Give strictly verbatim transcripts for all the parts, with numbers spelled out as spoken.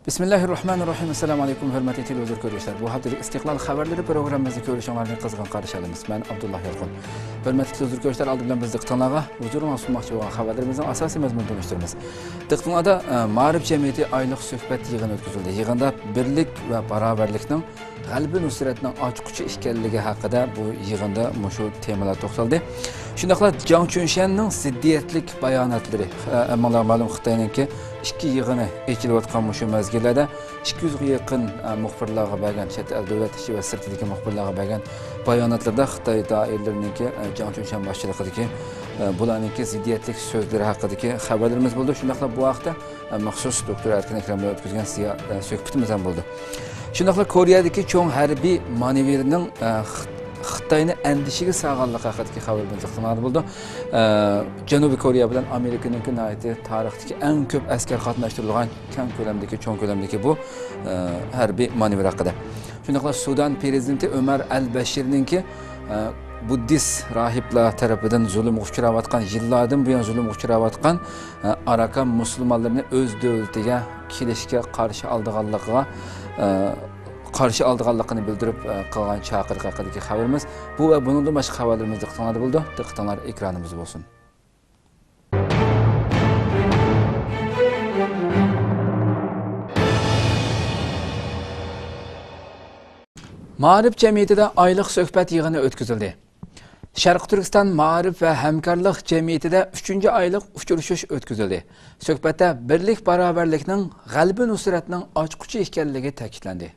بىسمىللاھىررەھمانىررەھىم. ئەسسالامۇ ئەلەيكۇم، ھۆرمەتلىك تېلېۋىزور كۆرگۈچىلەر. بۇ ھەپتىلىك ئىستىقلال خەۋەرلىرى پروگراممىمىزنى كۆرۈشۈڭلارنى قىزغىن قارشى ئالىمىز. مەن ئابدۇللا يالقۇن. ھۆرمەتلىك تېلېۋىزور كۆرگۈچىلەر، ئالدى بىلەن بىز دىققىتىڭلارغا ھۇزۇرۇڭلارغا سۇنماقچى بولغان خەۋەرلىرىمىزنىڭ ئاساسىي مەزمۇنىنى تونۇشتۇرىمىز. دىققىتىڭلاردا، ئە، مائارىپ جەمئىيىتى ئايلىق سۆھبەت يىغىنى ئۆتكۈزۈلدى. يىغىندا بىرلىك ۋە باراۋەرلىكنىڭ غەلىبە نۇسرەتنىڭ ئاچقۇچى ئىكەنلىكى ھەققىدە بۇ يىغىندا مۇشۇ تېمىلار توختالدى. شۇنداقلا جاڭ چۈنشەننىڭ زىددىيەتلىك باياناتلىرى، ھە، ھەممىڭلارغا مەلۇم، خىتاينىڭكى ئىككى يىغىنى ئېچىلىۋاتقان مۇشۇ مەزگىللەردە ئىككى يۈزگە يېقىن، ھە، مۇخبىرلارغا بەرگەن، چەت ئەل، دۆلەت ئىچى ۋە سىرتىدىكى مۇخبىرلارغا بەرگەن باياناتلىرىدا خىتاي دائىرىلىرىنىڭكى، ھە، جاڭ چۈنشەن باشچىلىقىدىكى، ھە، بۇلارنىڭكى زىددىيەتلىك سۆزلىرى ھەققىدىكى خەۋەرلىرىمىز بولدى. شۇنداقلا بۇ ھەقتە مەخسۇس دوكتور ئەركىن ئەكرەم بىلەن ئۆتكۈزگەن سىيا-، سۆھبىتىمىز ھەم بولدى. شۇنداقلا كورېيەدىكى چوڭ ھەربىي مانېۋىرنىڭ، ئە، خىت-، خىتاينى ئەندىشىگە سالغانلىقى ھەققىدىكى خەۋىرىمىز دىققىتىڭلاردا بولىدۇ. ئە، جەنۇبىي كورېيە بىلەن ئامېرىكىنىڭكى ناھايىتى تارىختىكى ئەڭ كۆپ ئەسكەر قاتناشتۇرۇلغان كەڭ كۆلەمدىكى، چوڭ كۆلەمدىكى بۇ، ئە، ھەربىي مانېۋىر ھەققىدە. شۇنداقلا سۇدان پىرېزىدېنتى ئۆمەر ئەل بەشىرنىڭكى، ئە، بۇددىست راھىبلار تەرىپىدىن زۇلۇمغا ئۇچراۋاتقان، يىللاردىن بۇيان زۇلۇمغا ئۇچراۋاتقان ئاراكان مۇسۇلمانلىرىنى ئۆز دۆلىتىگە كېلىشكە قارشى ئالىدىغانلىقىغا، قارشى ئالىدىغانلىقىنى بىلدۈرۈپ قىلغان چاقىرىق ھەققىدىكى خەۋىرىمىز بۇ ۋە بۇنىڭدىن باشقا خەۋەرلىرىمىز دىققىتىڭلاردا بولىدۇ. دىققىتىڭلار ئېكرانىمىزدا بولسۇن. مائارىپ جەمئىيىتىدە ئايلىق سۆھبەت يىغىنى ئۆتكۈزۈلدى. شەرقىي تۈركىستان مائارىپ ۋە ھەمكارلىق جەمئىيىتىدە ئۈچىنچى ئايلىق ئۇچرىشىش ئۆتكۈزۈلدى. سۆھبەتتە بىرلىك باراۋەرلىكنىڭ غەلىبە نۇسرەتنىڭ ئاچقۇچى ئىكەنلىكى تەكىتلەندى.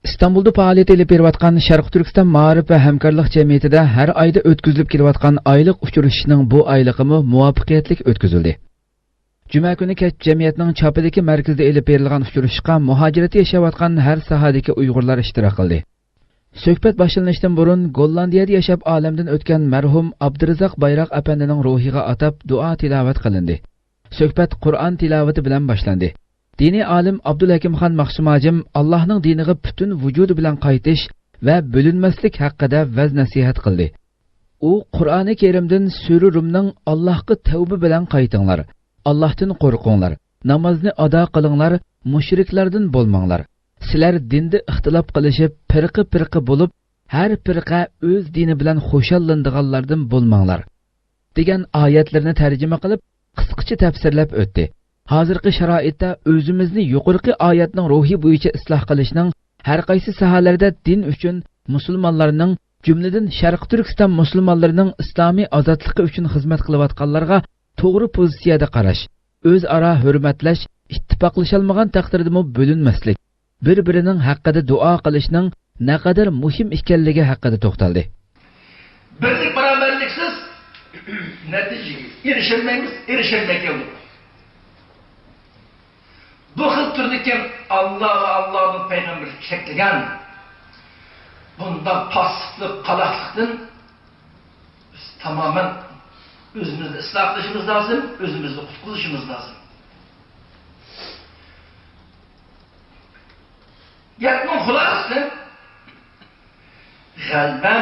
ئىستانبۇلدا پائالىيەت ئېلىپ بېرىۋاتقان شەرقىي تۈركىستان مائارىپ ۋە ھەمكارلىق جەمئىيىتىدە ھەر ئايدا ئۆتكۈزۈلۈپ كېلىۋاتقان ئايلىق ئۇچرىشىشنىڭ بۇ ئايلىقىمۇ مۇۋەپپەقىيەتلىك ئۆتكۈزۈلدى. جۈمە كۈنى كەچ جەمئىيەتنىڭ چاپىدىكى مەركىزىدە ئېلىپ بېرىلغان ئۇچرىشىشقا مۇھاجىرەتتە ياشاۋاتقان ھەر ساھەدىكى ئۇيغۇرلار ئىشتىراك قىلدى. سۆھبەت باشلىنىشتىن بۇرۇن گوللاندىيەدە ياشاپ ئالەمدىن ئۆتكەن مەرھۇم ئابدۇرازاق بايراق ئەپەندىنىڭ روھىغا ئاتاپ دۇئا تىلاۋەت قىلىندى. سۆھبەت قۇرئان تىلاۋىتى بىلەن باشلاندى. دىنىي ئالىم ئابدۇلھەكىمخان مەخسۇم ھاجىم ئاللاھنىڭ دىنىغا پۈتۈن ۋۇجۇدى بىلەن قايتىش ۋە بۆلۈنمەسلىك ھەققىدە ۋەز-نەسىھەت قىلدى. ئۇ قۇرئانى كەرىمدىن سۈرە رۇمنىڭ «ئاللاھقا تەۋبە بىلەن قايتىڭلار، ئاللاھتىن قورقۇڭلار، نامازنى ئادا قىلىڭلار، مۇشرىكلاردىن بولماڭلار. سىلەر دىندا ئىختىلاپ قىلىشىپ، پىرقە-پىرقە بولۇپ، ھەر پىرقە ئۆز دىنى بىلەن خۇشاللىنىدىغانلاردىن بولماڭلار» دېگەن ئايەتلىرىنى تەرجىمە قىلىپ، قىسقىچە تەپسىرلەپ ئۆتتى. ھازىرقى شارائىتتا ئۆزىمىزنى يۇقىرىقى ئايەتنىڭ روھى بويىچە ئىسلاھ قىلىشنىڭ، ھەر قايسى ساھەلەردە دىن ئۈچۈن، مۇسۇلمانلارنىڭ، جۈملىدىن شەرقىي تۈركىستان مۇسۇلمانلىرىنىڭ ئىسلامىي ئازادلىقى ئۈچۈن خىزمەت قىلىۋاتقانلارغا توغرا پوزىتسىيەدە قاراش، ئۆزئارا ھۆرمەتلەش، ئىتتىپاقلىشالمىغان تەقدىردىمۇ بۆلۈنمەسلىك، بىر-بىرىنىڭ ھەققىدە دۇئا قىلىشنىڭ نەقەدەر مۇھىم ئىكەنلىكى ھەققىدە توختالدى. بىرلىك، باراۋەرلىكسىز نەتىجىگە ئېرىشەلمەيمىز، ئېرىشەلمەي كەلدۇق. بۇ خىل تۈردىكى ئاللا ۋە ئاللانىڭ پەيغەمبىرى چەكلىگەن بۇنداق پاسسىپلىق، قالاقلىقتىن بىز تامامەن ئۆزىمىزنى ئىسلاھ قىلىشىمىز لازىم، ئۆزىمىزنى قۇتقۇزۇشىمىز لازىم. گەپنىڭ خۇلاسىسى، غەلىبە،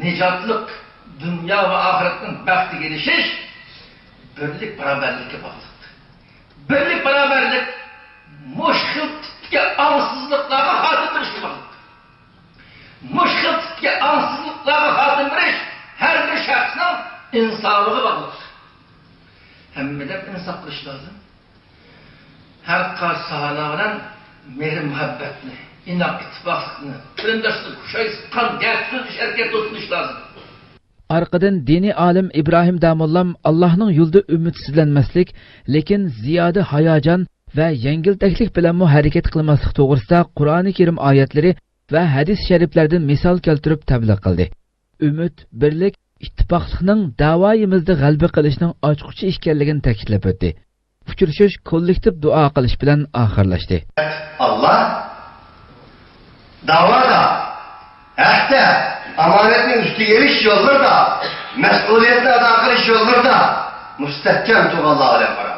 نىجاتلىق، دۇنيا ۋە ئاخىرەتنىڭ بەختىگە ئېرىشىش بىرلىك، باراۋەرلىككە باغلىق. بىرلىك، باراۋەرلىك مۇشۇ خىل تىپتىكى ئاڭسىزلىقلارغا خاتىمە بېرىشكە باغلىق. مۇشۇ خىل تىپتىكى ئاڭسىزلىقلارغا خاتىمە بېرىش ھەر بىر شەخسنىڭ ئىنسابىغا باغلىق. ھەممىدىن ئىنساپ قىلىش لازىم. ھەر قايسى ساھەلەر بىلەن مېھىر-مۇھەببەتنى، ئىناق ئىتتىپاقلىقنى، قېرىنداشلىق، خۇشايسىز قان گەپ سۆزلىشىش ھەرىكەت توسۇنۇش لازىم. ئارقىدىن دىنىي ئالىم ئىبراھىم داموللام ئاللاھنىڭ يولىدا ئۈمىدسىزلەنمەسلىك، لېكىن زىيادە ھاياجان ۋە يەڭگىلتەكلىك بىلەنمۇ ھەرىكەت قىلماسلىق توغرىسىدا قۇرئانى كەرىم ئايەتلىرى ۋە ھەدىس شەرىپلەردىن مىسال كەلتۈرۈپ تەبلىغ قىلدى. ئۈمىد، بىرلىك، ئىتتىپاقلىقنىڭ دەۋايىمىزدا غەلىبە قىلىشنىڭ ئاچقۇچى ئىكەنلىكىنى تەكىتلەپ ئۆتتى. ئۇچرىشىش كوللېكتىپ دۇئا قىلىش بىلەن ئاخىرلاشتى. ئاللا داۋادا، ھەقتە، ئامانەتنى ئۈستىگە ئېلىش يوللىرىدا، مەسئۇلىيەتنى ئادا قىلىش يوللىرىدا مۇستەھكەم تۇرغانلار بىلەن باراۋەردۇر.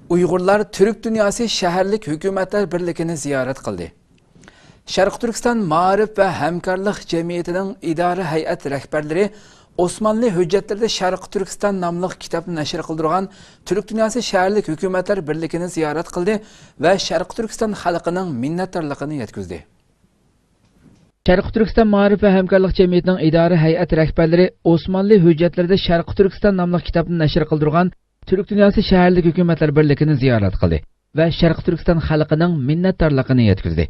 ئۇيغۇرلار تۈرك دۇنياسى شەھەرلىك ھۆكۈمەتلەر بىرلىكىنى زىيارەت قىلدى. شەرقىي تۈركىستان مائارىپ ۋە ھەمكارلىق جەمئىيىتىنىڭ ئىدارە ھەيئەت رەھبەرلىرى ئوسمانلى ھۆججەتلىرىدە شەرقىي تۈركىستان ناملىق كىتابنى نەشر قىلدۇرغان تۈرك دۇنياسى شەھەرلىك ھۆكۈمەتلەر بىرلىكىنى زىيارەت قىلدى ۋە شەرقىي تۈركىستان خەلقىنىڭ مىننەتدارلىقىنى يەتكۈزدى. شەرقىي تۈركىستان مائارىپ ۋە ھەمكارلىق جەمئىيىتىنىڭ ئىدارە ھەيئەت رەھبەرلىرى ئوسمانلى ھۆججەتلىرىدە شەرقىي تۈركىستان ناملىق كىتابنى نەشر قىلدۇرغان تۈرك دۇنياسى شەھەرلىك ھۆكۈمەتلەر بىرلىكىنى زىيارەت قىلدى ۋە شەرقىي تۈركىستان خەلقىنىڭ مىننەتدارلىقىنى يەتكۈزدى.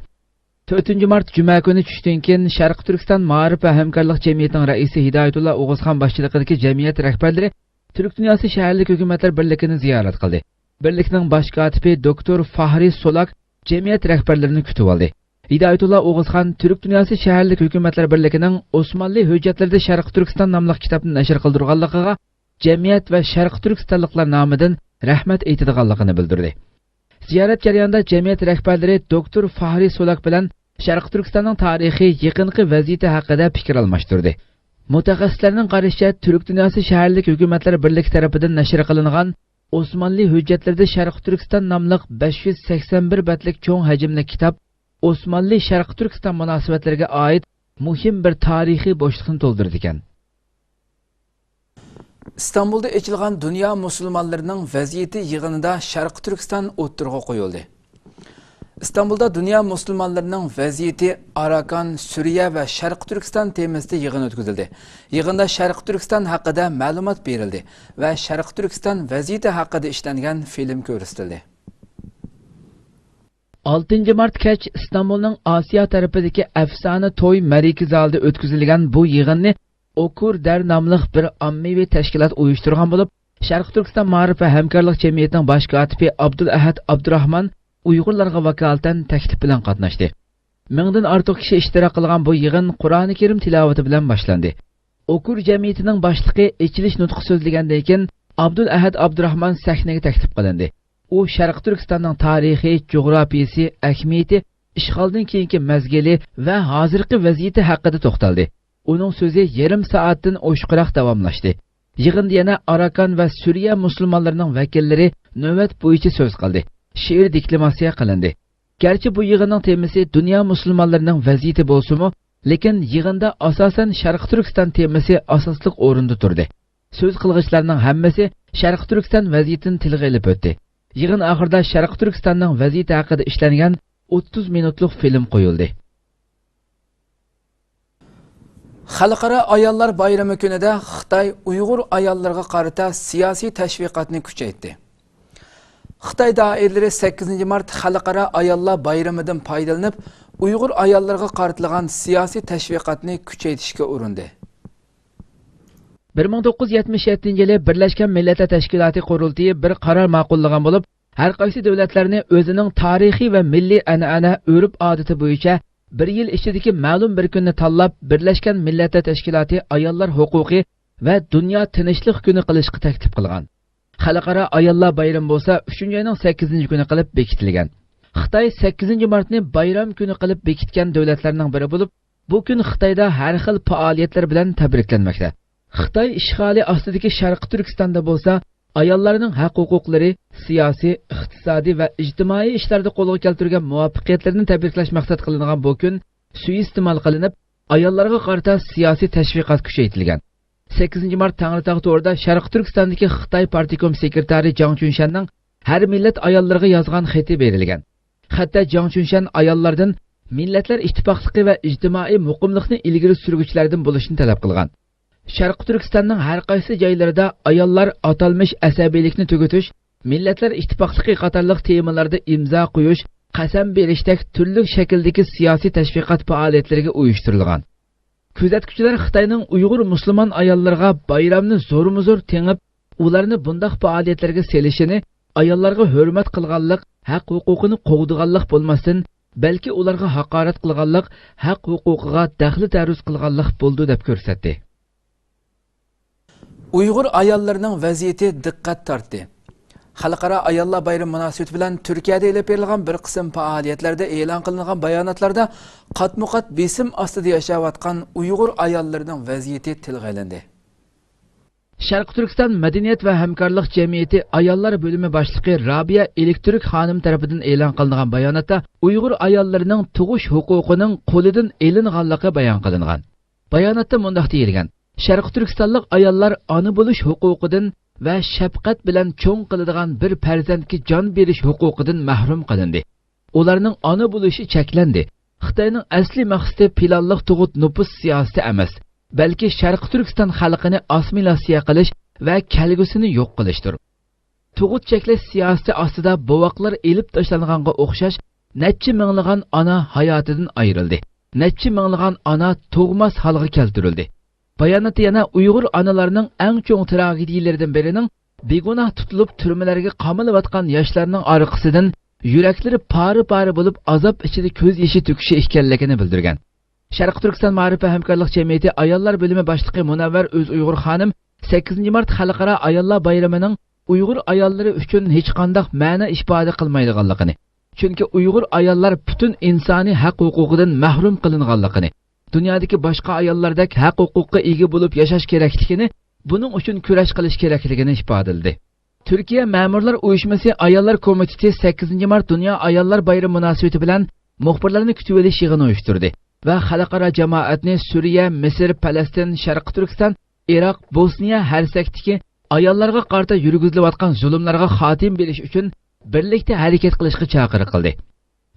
تۆتىنچى مارت جۈمە كۈنى چۈشتىن كېيىن شەرقىي تۈركىستان مائارىپ ۋە ھەمكارلىق جەمئىيىتىنىڭ رەئىسى ھىدايەتۇللا ئوغۇزخان باشچىلىقىدىكى جەمئىيەت رەھبەرلىرى تۈرك دۇنياسى شەھەرلىك ھۆكۈمەتلەر بىرلىكىنى زىيارەت قىلدى. بىرلىكنىڭ باش كاتىپى دوكتور فاھرى سولاك جەمئىيەت رەھبەرلىرىنى كۈتۈۋالدى. ھىدايەتۇللا ئوغۇزخان تۈرك دۇنياسى شەھەرلىك ھۆكۈمەتلەر بىرلىكىنىڭ ئوسمانلى ھۆججەتلىرىدە شەرقىي تۈركىستان ناملىق كىتابنى نەشر قىلدۇرغانلىقىغا جەمئىيەت ۋە شەرقىي تۈركىستانلىقلار نامىدىن رەھمەت ئېيتىدىغانلىقىنى بىلدۈردى. زىيارەت جەريانىدا جەمئىيەت رەھبەرلىرى دوكتور فاھرى سولاك بىلەن شەرقىي تۈركىستاننىڭ تارىخىي يېقىنقى ۋەزىيىتى ھەققىدە پىكىر ئالماشتۇردى. مۇتەخەسسىسلەرنىڭ قارىشىچە، تۈرك دۇنياسى شەھەرلىك ھۆكۈمەتلەر بىرلىكى تەرىپىدىن نەشر قىلىنغان ئوسمانلى ھۆججەتلىرىدە شەرقىي تۈركىستان ناملىق بەش يۈز سەكسەن بىر بەتلىك چوڭ ھەجىملىك كىتاب ئوسمانلى شەرقىي تۈركىستان مۇناسىۋەتلىرىگە ئائىت مۇھىم بىر تارىخىي بوشلۇقنى تولدۇرىدىكەن. ئىستانبۇلدا ئېچىلغان دۇنيا مۇسۇلمانلىرىنىڭ ۋەزىيىتى يىغىنىدا شەرقىي تۈركىستان ئوتتۇرىغا قويۇلدى. ئىستانبۇلدا دۇنيا مۇسۇلمانلىرىنىڭ ۋەزىيىتى، ئاراكان، سۈرىيە ۋە شەرقىي تۈركىستان تېمىسىدا يىغىن ئۆتكۈزۈلدى. يىغىندا شەرقىي تۈركىستان ھەققىدە مەلۇمات بېرىلدى ۋە شەرقىي تۈركىستان ۋەزىيىتى ھەققىدە ئىشلەنگەن فىلىم كۆرسىتىلدى. ئالتىنچى مارت كەچ ئىستانبۇلنىڭ ئاسىيا تەرىپىدىكى ئەفسانە توي مەرىكە زالىدا ئۆتكۈزۈلگەن بۇ يىغىننى ئوكۇر دەر ناملىق بىر ئاممىۋى تەشكىلات ئۇيۇشتۇرغان بولۇپ، شەرقىي تۈركىستان مائارىپ ۋە ھەمكارلىق جەمئىيىتىنىڭ باش كاتىپى ئابدۇلئەھەد ئابدۇراخمان ئۇيغۇرلارغا ۋاكالىتەن تەكلىپ بىلەن قاتناشتى. مىڭدىن ئارتۇق كىشى ئىشتىراك قىلغان بۇ يىغىن قۇرئانى كەرىم تىلاۋىتى بىلەن باشلاندى. ئوكۇر جەمئىيىتىنىڭ باشلىقى ئېچىلىش نۇتقى سۆزلىگەندىن كېيىن، ئابدۇلئەھەد ئابدۇراخمان سەھنىگە تەكلىپ قىلىندى. ئۇ شەرقىي تۈركىستاننىڭ تارىخى، جۇغراپىيىسى، ئەھمىيىتى، ئىشغالدىن كېيىنكى مەزگىلى ۋە ھازىرقى ۋەزىيىتى ھەققىدە توختالدى. ئۇنىڭ سۆزى يېرىم سائەتتىن ئوشۇقراق داۋاملاشتى. يىغىندا يەنە ئاراكان ۋە سۈرىيە مۇسۇلمانلىرىنىڭ ۋەكىللىرى نۆۋەت بويىچە سۆز قىلدى. شېئىر دېكلاماتسىيە قىلىندى. گەرچە بۇ يىغىننىڭ تېمىسى دۇنيا مۇسۇلمانلىرىنىڭ ۋەزىيىتى بولسىمۇ، لېكىن يىغىندا ئاساسەن شەرقىي تۈركىستان تېمىسى ئاساسلىق ئورۇندا تۇردى. سۆز قىلغۇچىلارنىڭ ھەممىسى شەرقىي تۈركىستان ۋەزىيىتىنى تىلغا ئېلىپ ئۆتتى. يىغىن ئاخىرىدا شەرقىي تۈركىستاننىڭ ۋەزىيىتى ھەققىدە ئىشلەنگەن ئوتتۇز مىنۇتلۇق فىلىم قويۇلدى. خەلقئارا ئاياللار بايرىمى كۈنىدە خىتاي ئۇيغۇر ئاياللىرىغا قارىتا سىياسىي تەشۋىقاتنى كۈچەيتتى. خىتاي دائىرىلىرى سەككىزىنچى مارت خەلقئارا ئاياللار بايرىمىدىن پايدىلىنىپ، ئۇيغۇر ئاياللىرىغا قارىتىلغان سىياسىي تەشۋىقاتنى كۈچەيتىشكە ئۇرۇندى. بىر مىڭ توققۇز يۈز يەتمىش يەتتىنچى يىلى بىرلەشكەن مىللەتلەر تەشكىلاتى قۇرۇلتىيى بىر قارار ماقۇللىغان بولۇپ، ھەر قايسى دۆلەتلەرنى ئۆزىنىڭ تارىخىي ۋە مىللىي ئەنئەنە، ئۆرپ-ئادىتى بويىچە بىر يىل ئىچىدىكى مەلۇم بىر كۈننى تاللاپ، بىرلەشكەن مىللەتلەر تەشكىلاتى ئاياللار ھوقۇقى ۋە دۇنيا تىنچلىق كۈنى قىلىشقا تەكلىپ قىلغان. خەلقئارا ئاياللار بايرىمى بولسا ئۈچىنچى ئاينىڭ سەككىزىنچى كۈنى قىلىپ بېكىتىلگەن. خىتاي سەككىزىنچى مارتنى بايرام كۈنى قىلىپ بېكىتكەن دۆلەتلەرنىڭ بىرى بولۇپ، بۇ كۈن خىتايدا ھەر خىل پائالىيەتلەر بىلەن تەبرىكلەنمەكتە. خىتاي ئىشغالى ئاستىدىكى شەرقىي تۈركىستاندا بولسا ئاياللارنىڭ ھەق-ھوقۇقلىرى، سىياسىي، ئىقتىسادىي ۋە ئىجتىمائىي ئىشلاردا قولغا كەلتۈرگەن مۇۋەپپەقىيەتلىرىنى تەبرىكلەش مەقسەت قىلىنغان بۇ كۈن سۇيىئىستېمال قىلىنىپ، ئاياللارغا قارىتا سىياسىي تەشۋىقات كۈچەيتىلگەن. سەككىزىنچى مارت تەڭرىتاغ تورىدا شەرقىي تۈركىستاندىكى خىتاي پارتكوم سېكرېتارى جاڭ چۈنشەننىڭ ھەر مىللەت ئاياللىرىغا يازغان خېتى بېرىلگەن. خەتتە جاڭ چۈنشەن ئاياللاردىن مىللەتلەر ئىتتىپاقلىقى ۋە ئىجتىمائىي مۇقىملىقنى ئىلگىرى سۈرگۈچىلەردىن بولۇشنى تەلەپ قىلغان. شەرقىي تۈركىستاننىڭ ھەر قايسى جايلىرىدا ئاياللار ئاتالمىش ئەسەبىيلىكنى تۈگىتىش، مىللەتلەر ئىتتىپاقلىقى قاتارلىق تېمىلاردا ئىمزا قويۇش، قەسەم بېرىشتەك تۈرلۈك شەكىلدىكى سىياسىي تەشۋىقات پائالىيەتلىرىگە ئۇيۇشتۇرۇلغان. كۆزەتكۈچىلەر خىتاينىڭ ئۇيغۇر مۇسۇلمان ئاياللىرىغا بايرامنى زورمۇزور تېڭىپ، ئۇلارنى بۇنداق پائالىيەتلەرگە سېلىشىنى ئاياللارغا ھۆرمەت قىلغانلىق، ھەق ھوقۇقىنى قوغدىغانلىق بولماستىن، بەلكى ئۇلارغا ھاقارەت قىلغانلىق، ھەق ھوقۇقىغا دەخلى تەرۇز قىلغانلىق بولىدۇ دەپ كۆرسەتتى. ئۇيغۇر ئاياللىرىنىڭ ۋەزىيىتى دىققەت تارتتى. خەلقئارا ئاياللار بايرىمى مۇناسىۋىتى بىلەن تۈركىيەدە ئېلىپ بېرىلغان بىر قىسىم پائالىيەتلەردە ئېلان قىلىنغان باياناتلاردا قاتمۇقات بېسىم ئاستىدا ياشاۋاتقان ئۇيغۇر ئاياللىرىنىڭ ۋەزىيىتى تىلغا ئېلىندى. شەرقىي تۈركىستان مەدەنىيەت ۋە ھەمكارلىق جەمئىيىتى ئاياللار بۆلۈمى باشلىقى رابىيە ئېلىكتۈرك خانىم تەرىپىدىن ئېلان قىلىنغان باياناتتا ئۇيغۇر ئاياللىرىنىڭ تۇغۇش ھوقۇقىنىڭ قولىدىن ئېلىنغانلىقى بايان قىلىنغان. باياناتتا مۇنداق دېيىلگەن: شەرقىي تۈركىستانلىق ئاياللار ئانا بولۇش ھوقۇقىدىن ۋە شەپقەت بىلەن چوڭ قىلىدىغان بىر پەرزەنتكە جان بېرىش ھوقۇقىدىن مەھرۇم قىلىندى. ئۇلارنىڭ ئانا بولۇشى چەكلەندى. خىتاينىڭ ئەسلىي مەقسىتى پىلانلىق تۇغۇت نوپۇس سىياسىتى ئەمەس، بەلكى شەرقىي تۈركىستان خەلقىنى ئاسسىمىلياتسىيە قىلىش ۋە كەلگۈسىنى يوق قىلىشتۇر. تۇغۇت چەكلەش سىياسىتى ئاستىدا بوۋاقلار ئېلىپ تاشلانغانغا ئوخشاش نەچچە مىڭلىغان ئانا ھاياتىدىن ئايرىلدى. نەچچە مىڭلىغان ئانا تۇغماس ھالغا كەلتۈرۈلدى. باياناتتا يەنە ئۇيغۇر ئانىلارنىڭ ئەڭ چوڭ تراگېدىيىلىرىدىن بىرىنىڭ بىگۇناھ تۇتۇلۇپ تۈرمىلەرگە قامىلىۋاتقان ياشلارنىڭ ئارقىسىدىن يۈرەكلىرى پارە-پارە بولۇپ ئازاب ئىچىدە كۆز يېشى تۆكۈشى ئىكەنلىكىنى بىلدۈرگەن. شەرقىي تۈركىستان مائارىپ ۋە ھەمكارلىق جەمئىيىتى ئاياللار بۆلۈمى باشلىقى مۇنەۋۋەر ئۆزئۇيغۇر خانىم سەككىزىنچى مارت خەلقئارا ئاياللار بايرىمىنىڭ ئۇيغۇر ئاياللىرى ئۈچۈن ھېچقانداق مەنە ئىپادە قىلمايدىغانلىقىنى، چۈنكى ئۇيغۇر ئاياللار پۈتۈن ئىنسانىي ھەق-ھوقۇقىدىن مەھرۇم قىلىنغانلىقىنى، دۇنيادىكى باشقا ئاياللاردەك ھەق-ھوقۇققا ئىگە بولۇپ ياشاش كېرەكلىكىنى، بۇنىڭ ئۈچۈن كۈرەش قىلىش كېرەكلىكىنى ئىپادىلىدى. تۈركىيە مەمۇرلار ئۇيۇشمىسى ئاياللار كومىتېتى سەككىزىنچى مارت دۇنيا ئاياللار بايرىمى مۇناسىۋىتى بىلەن مۇخبىرلارنى كۈتۈۋېلىش يىغىنى ئۇيۇشتۇردى ۋە خەلقئارا جامائەتنى سۈرىيە، مىسىر، پەلەستىن، شەرقىي تۈركىستان، ئىراق، بوسنىيە ھەرسەكتىكى ئاياللارغا قارىتا يۈرگۈزۈلۈۋاتقان زۇلۇملارغا خاتىمە بېرىش ئۈچۈن بىرلىكتە ھەرىكەت قىلىشقا چاقىرىق قىلدى.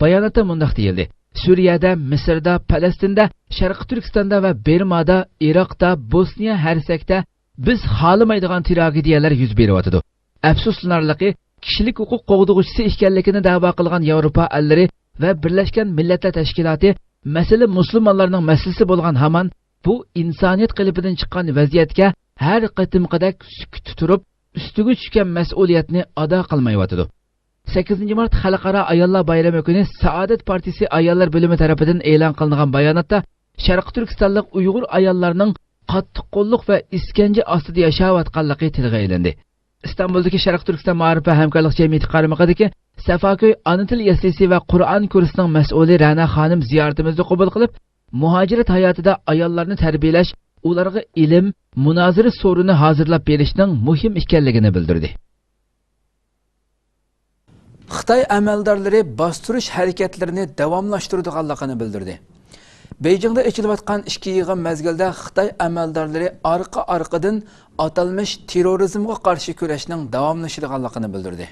باياناتتا مۇنداق دېيىلدى: سۈرىيەدە، مىسىردا، پەلەستىندە، شەرقىي تۈركىستاندا ۋە بىرمادا، ئىراقتا، بوسنىيە ھەرسەكتە بىز خالىمايدىغان تراگېدىيەلەر يۈز بېرىۋاتىدۇ. ئەپسۇسلىنارلىقى، كىشىلىك ھوقۇق قوغدىغۇچىسى ئىكەنلىكىنى دەۋا قىلغان ياۋروپا ئەللىرى ۋە بىرلەشكەن مىللەتلەر تەشكىلاتى مەسىلە مۇسۇلمانلارنىڭ مەسىلىسى بولغان ھامان بۇ ئىنسانىيەت قېلىپىدىن چىققان ۋەزىيەتكە ھەر قېتىمقىدەك سۈكۈتتە تۇرۇپ، ئۈستىگە چۈشكەن مەسئۇلىيەتنى ئادا قىلمايۋاتىدۇ. سەككىزىنچى مارت خەلقئارا ئاياللار بايرىمى كۈنى سائادەت پارتىيىسى ئاياللار بۆلۈمى تەرىپىدىن ئېلان قىلىنغان باياناتتا شەرقىي تۈركىستانلىق ئۇيغۇر ئاياللارنىڭ قاتتىق قوللۇق ۋە ئىسكەنجە ئاستىدا ياشاۋاتقانلىقى تىلغا ئېلىندى. ئىستانبۇلدىكى شەرقىي تۈركىستان مائارىپ ۋە ھەمكارلىق جەمئىيىتى قارمىقىدىكى سەفاكۆي ئانا تىل يەسلىسى ۋە قۇرئان كۇرسىنىڭ مەسئۇلى رەنا خانىم زىيارىتىمىزنى قوبۇل قىلىپ، مۇھاجىرەت ھاياتىدا ئاياللارنى تەربىيەلەش، ئۇلارغا ئىلىم، مۇنازىرە سورۇنى ھازىرلاپ بېرىشنىڭ مۇھىم ئىكەنلىكىنى بىلدۈردى. خىتاي ئەمەلدارلىرى باستۇرۇش ھەرىكەتلىرىنى داۋاملاشتۇرىدىغانلىقىنى بىلدۈردى. بېيجىڭدا ئېچىلىۋاتقان ئىككى يىغىن مەزگىلىدە خىتاي ئەمەلدارلىرى ئارقا-ئارقىدىن ئاتالمىش تېررورىزمغا قارشى كۈرەشنىڭ داۋاملىشىدىغانلىقىنى بىلدۈردى.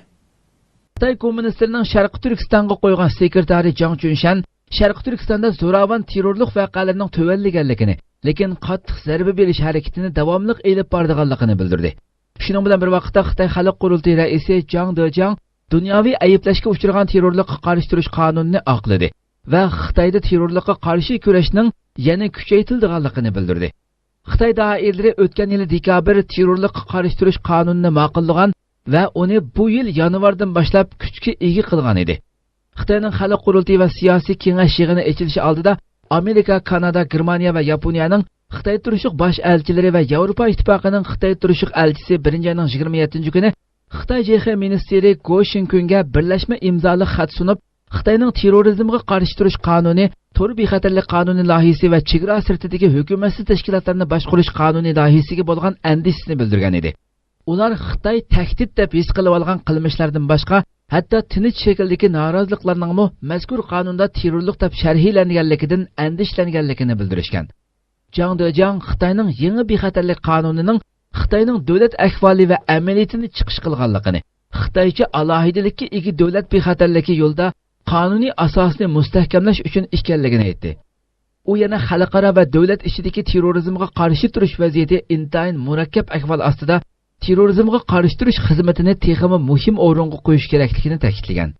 خىتاي كوممۇنىستلىرىنىڭ شەرقىي تۈركىستانغا قويغان سېكرېتارى جاڭ چۈنشەن شەرقىي تۈركىستاندا زوراۋان تېررورلۇق ۋەقەلىرىنىڭ تۆۋەنلىگەنلىكىنى، لېكىن قاتتىق زەربە بېرىش ھەرىكىتىنى داۋاملىق ئېلىپ بارىدىغانلىقىنى بىلدۈردى. شۇنىڭ بىلەن بىر ۋاقىتتا، خىتاي خەلق قۇرۇلتىيى رەئىسى جاڭ دېجياڭ دۇنياۋى ئەيىبلەشكە ئۇچرىغان تېررورلۇققا قارشى تۇرۇش قانۇنىنى ئاقلىدى ۋە خىتايدا تېررورلۇققا قارشى كۈرەشنىڭ يەنە كۈچەيتىلىدىغانلىقىنى بىلدۈردى. خىتاي دائىرىلىرى ئۆتكەن يىلى دېكابىر تېررورلۇققا قارشى تۇرۇش قانۇنىنى ماقۇللىغان ۋە ئۇنى بۇ يىل يانۋاردىن باشلاپ كۈچكە ئىگە قىلغان ئىدى. خىتاينىڭ خەلق قۇرۇلتىيى ۋە سىياسىي كېڭەش يىغىنى ئېچىلىشى ئالدىدا ئامېرىكا، كانادا، گېرمانىيە ۋە ياپونىيەنىڭ خىتايدا تۇرۇشلۇق باش ئەلچىلىرى ۋە ياۋروپا ئىتتىپاقىنىڭ خىتايدا تۇرۇشلۇق ئەلچىسى بىرىنچى ئاينىڭ يىگىرمە يەتتىنچى كۈنى خىتاي جېخې مىنىستىرى گو شىنكۈنگە بىرلەشمە ئىمزالىق خەت سۇنۇپ، خىتاينىڭ تېررورىزمغا قارشى تۇرۇش قانۇنى، تور بىخەتەرلىك قانۇنى لايىھىسى ۋە چېگرا سىرتىدىكى ھۆكۈمەتسىز تەشكىلاتلارنى باشقۇرۇش قانۇنى لايىھىسىگە بولغان ئەندىشىسىنى بىلدۈرگەن ئىدى. ئۇلار خىتاي تەھدىت دەپ ھېس قىلىۋالغان قىلمىشلاردىن باشقا، ھەتتا تىنچ شەكىلدىكى نارازىلىقلارنىڭمۇ مەزكۇر قانۇندا تېررورلۇق دەپ شەرھلەنگەنلىكىدىن ئەندىشىلەنگەنلىكىنى بىلدۈرۈشكەن. جاڭ دېجياڭ خىتاينىڭ يېڭى بىخەتەرلىك قانۇنىنىڭ خىتاينىڭ دۆلەت ئەھۋالى ۋە ئەمەلىيىتىنى چىقىش قىلغانلىقىنى، خىتايچە ئالاھىدىلىككە ئىگە دۆلەت بىخەتەرلىكى يولىدا قانۇنىي ئاساسنى مۇستەھكەملەش ئۈچۈن ئىكەنلىكىنى ئېيتتى. ئۇ يەنە خەلقئارا ۋە دۆلەت ئىچىدىكى تېررورىزمغا قارشى تۇرۇش ۋەزىيىتى ئىنتايىن مۇرەككەپ ئەھۋال ئاستىدا تېررورىزمغا قارشى تۇرۇش خىزمىتىنى تېخىمۇ مۇھىم ئورۇنغا قويۇش كېرەكلىكىنى تەكىتلىگەن.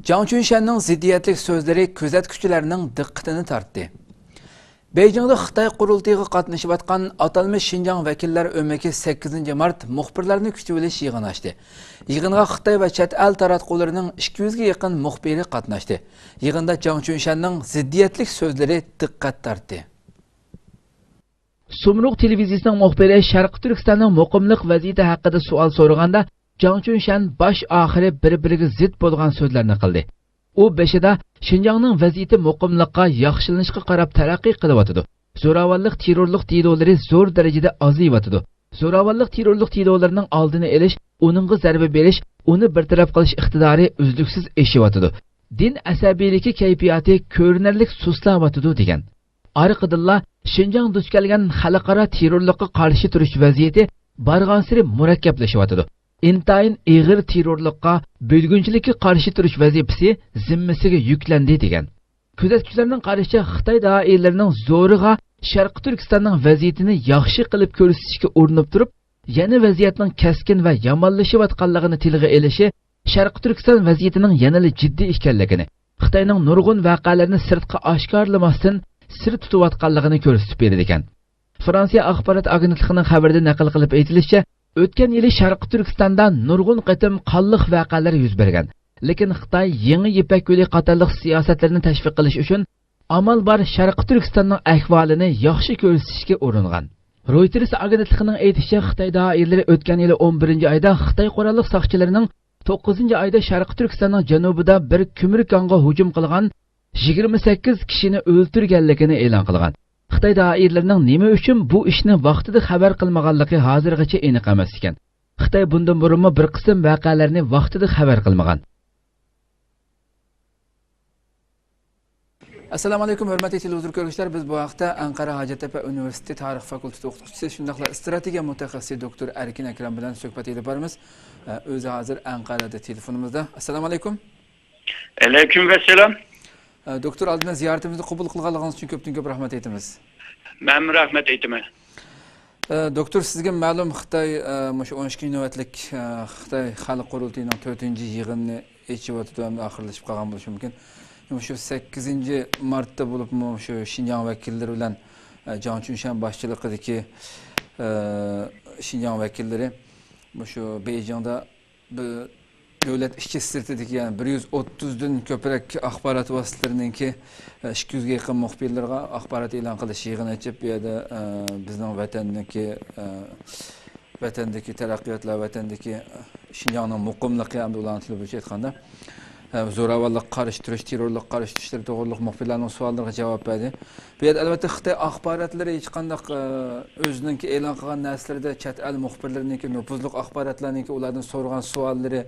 جاڭ چۈنشەننىڭ زىددىيەتلىك سۆزلىرى كۆزەتكۈچىلەرنىڭ دىققىتىنى تارتتى. بېيجىڭدا خىتاي قۇرۇلتىيىغا قاتنىشىۋاتقان ئاتالمىش شىنجاڭ ۋەكىللەر ئۆمىكى سەككىزىنچى مارت مۇخبىرلارنى كۈتۈۋېلىش يىغىنى ئاچتى. يىغىنغا خىتاي ۋە چەت ئەل تاراتقۇلىرىنىڭ ئىككى يۈزگە يېقىن مۇخبىرى قاتناشتى. يىغىندا جاڭ چۈنشەننىڭ زىددىيەتلىك سۆزلىرى دىققەت تارتتى. سۇمرۇغ تېلېۋىزىيىسىنىڭ مۇخبىرى شەرقىي تۈركىستاننىڭ مۇقىملىق ۋەزىيىتى ھەققىدە سوئال سورىغاندا، جاڭ چۈنشەن باش ئاخىرى بىر-بىرىگە زىت بولغان سۆزلەرنى قىلدى. ئۇ بېشىدا شىنجاڭنىڭ ۋەزىيىتى مۇقىملىققا، ياخشىلىنىشقا قاراپ تەرەققىي قىلىۋاتىدۇ. زوراۋانلىق، تېررورلۇق دېلولىرى زور دەرىجىدە ئازىيىۋاتىدۇ. زوراۋانلىق، تېررورلۇق دېلولىرىنىڭ ئالدىنى ئېلىش، ئۇنىڭغا زەربە بېرىش، ئۇنى بىر تەرەپ قىلىش ئىقتىدارى ئۈزلۈكسىز ئېشىۋاتىدۇ. دىن ئەسەبىيلىكى كەيپىياتى كۆرۈنەرلىك سۇسلاۋاتىدۇ، دېگەن. ئارقىدىنلا شىنجاڭ دۇچ كەلگەن خەلقئارا تېررورلۇققا قارشى تۇرۇش ۋەزىيىتى بارغانسېرى مۇرەككەپلىشىۋاتىدۇ. ئىنتايىن ئېغىر تېررورلۇققا، بۆلگۈنچىلىككە قارشى تۇرۇش ۋەزىپىسى زىممىسىگە يۈكلەندى، دېگەن. كۆزەتكۈچىلەرنىڭ قارىشىچە، خىتاي دائىرىلىرىنىڭ زورىغا شەرقىي تۈركىستاننىڭ ۋەزىيىتىنى ياخشى قىلىپ كۆرسىتىشكە ئۇرۇنۇپ تۇرۇپ، يەنە ۋەزىيەتنىڭ كەسكىن ۋە يامانلىشىۋاتقانلىقىنى تىلغا ئېلىشى شەرقىي تۈركىستان ۋەزىيىتىنىڭ يەنىلا جىددىي ئىكەنلىكىنى، خىتاينىڭ نۇرغۇن ۋەقەلەرنى سىرتقا ئاشكارىلىماستىن سىر تۇتۇۋاتقانلىقىنى كۆرسىتىپ بېرىدىكەن. فرانسىيە ئاخبارات ئاگېنتلىقىنىڭ خەۋىرىدە نەقىل قىلىپ ئېيتىلىشىچە، ئۆتكەن يىلى شەرقىي تۈركىستاندا نۇرغۇن قېتىم قانلىق ۋەقەلەر يۈز بەرگەن. لېكىن خىتاي يېڭى يىپەك يولى قاتارلىق سىياسەتلىرىنى تەشۋىق قىلىش ئۈچۈن ئامال بار شەرقىي تۈركىستاننىڭ ئەھۋالىنى ياخشى كۆرسىتىشكە ئۇرۇنغان. رويتېرس ئاگېنتلىقىنىڭ ئېيتىشىچە، خىتاي دائىرىلىرى ئۆتكەن يىلى ئون بىرىنچى ئايدا خىتاي قوراللىق ساقچىلىرىنىڭ توققۇزىنچى ئايدا شەرقىي تۈركىستاننىڭ جەنۇبىدا بىر كۆمۈر كانغا ھۇجۇم قىلغان يىگىرمە سەككىز كىشىنى ئۆلتۈرگەنلىكىنى ئېلان قىلغان. خىتاي دائىرىلىرىنىڭ نېمە ئۈچۈن بۇ ئىشنى ۋاقتىدا خەۋەر قىلمىغانلىقى ھازىرغىچە ئېنىق ئەمەس ئىكەن. خىتاي بۇندىن بۇرۇنمۇ بىر قىسىم ۋەقەلەرنى ۋاقتىدا خەۋەر قىلمىغان. ئەسسالامۇ ئەلەيكۇم، ھۆرمەتلىك تېلېۋىزور كۆرگۈچىلەر، بىز بۇ ھەقتە ئەنقەرە ھاجەتتەپە ئۇنىۋېرسىتېتى تارىخ فاكۇلتېتى ئوقۇتقۇچىسى، شۇنداقلا ئىستراتېگىيە مۇتەخەسسىسى دوكتور ئەركىن ئەكرەم بىلەن سۆھبەت ئېلىپ بارىمىز. ئۆزى ھازىر ئەنقەرەدە تېلېفونىمىزدا. ئەسسالامۇ ئەلەيكۇم. ئەلەيكۇم ئەسسالام. ئە، دوكتور، ئالدىن زىيارىتىمىزنى قوبۇل قىلغانلىقىڭىز ئۈچۈن كۆپتىن كۆپ رەھمەت ئېيتىمىز. مەنمۇ رەھمەت ئېيتىمەن. ئە، دوكتور، سىزگە مەلۇم، خىتاي، ئە، مۇشۇ ئون ئىككىنچى نۆۋەتلىك، ئە، خىتاي خەلق قۇرۇلتىيىنىڭ تۆتىنچى يىغىنىنى ئېچىۋاتىدۇ ھەمدە ئاخىرلىشىپ قالغان بولۇشى مۇمكىن. مۇشۇ سەككىزىنچى مارتتا بولۇپمۇ مۇشۇ شىنجاڭ ۋەكىللىرى بىلەن، ئە، جاڭ چۈنشەن باشچىلىقىدىكى، ئە، شىنجاڭ ۋەكىللىرى مۇشۇ بېيجىڭدا بىر دۆلەت ئىچى سىرتىدىكى، يەنى بىر يۈز ئوتتۇزدىن كۆپرەك ئاخبارات ۋاسىتىلىرىنىڭكى، ئە، ئىككى يۈزگە يېقىن مۇخبىرلىرىغا ئاخبارات ئېلان قىلىش يىغىنى ئېچىپ، بۇ يەردە، ئە، بىزنىڭ ۋەتەندىكى، ئە، ۋەتەندىكى تەرەققىياتلار، ۋەتەندىكى، ئە، شىنجاڭنىڭ مۇقىملىقى ھەمدە ئۇلارنىڭ تىلى بويىچە ئېيتقاندا، ئە، زوراۋانلىققا قارشى تۇرۇش، تېررورلۇققا قارشى تۇرۇشلىرى توغرۇلۇق مۇخبىرلارنىڭ سوئاللىرىغا جاۋاب بەردى. بۇ يەردە، ئەلۋەتتە، خىتاي ئاخباراتلىرى ھېچقانداق، ئە، ئۆزىنىڭكى ئېلان قىلغان نەرسىلىرىدە چەت ئەل مۇخبىرلىرىنىڭكى، نوپۇزلۇق ئاخباراتلارنىڭكى ئۇلاردىن سورىغان سوئاللىرى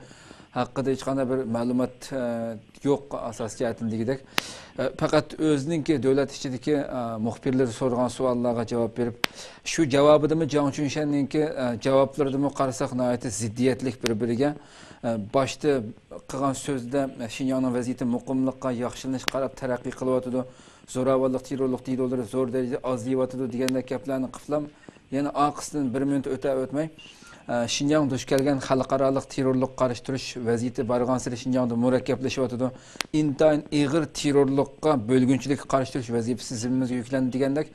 ھەققىدە ھېچقانداق بىر مەلۇمات، ئە، يوق، ئاساسىي جەھەتتىن دېگۈدەك. ئە، پەقەت ئۆزىنىڭكى دۆلەت ئىچىدىكى، ئە، مۇخبىرلىرى سورىغان سوئاللارغا جاۋاب بېرىپ، شۇ جاۋابىدىمۇ جاڭ چۈنشەننىڭكى، ئە، جاۋابلىرىدىمۇ قارىساق ناھايىتى زىددىيەتلىك بىر-بىرىگە. ئە، باشتا قىلغان سۆزىدە، ئە، شىنجاڭنىڭ ۋەزىيىتى مۇقىملىققا، ياخشىلىنىشقا قاراپ تەرەققىي قىلىۋاتىدۇ، زوراۋانلىق، تېررورلۇق دېلولىرى زور دەرىجىدە ئازىيىۋاتىدۇ دېگەندەك گەپلەرنى قىپلام، يەنە ئارقىسىدىن بىر مىنۇت ئۆتە ئۆتمەي، ئە، شىنجاڭ دۇچ كەلگەن خەلقئارالىق تېررورلۇققا قارشى تۇرۇش ۋەزىيىتى بارغانسېرى شىنجاڭدا مۇرەككەپلىشىۋاتىدۇ. ئىنتايىن ئېغىر تېررورلۇققا، بۆلگۈنچىلىككە قارشى تۇرۇش ۋەزىپىسى زىممىمىزگە يۈكلەندى دېگەندەك،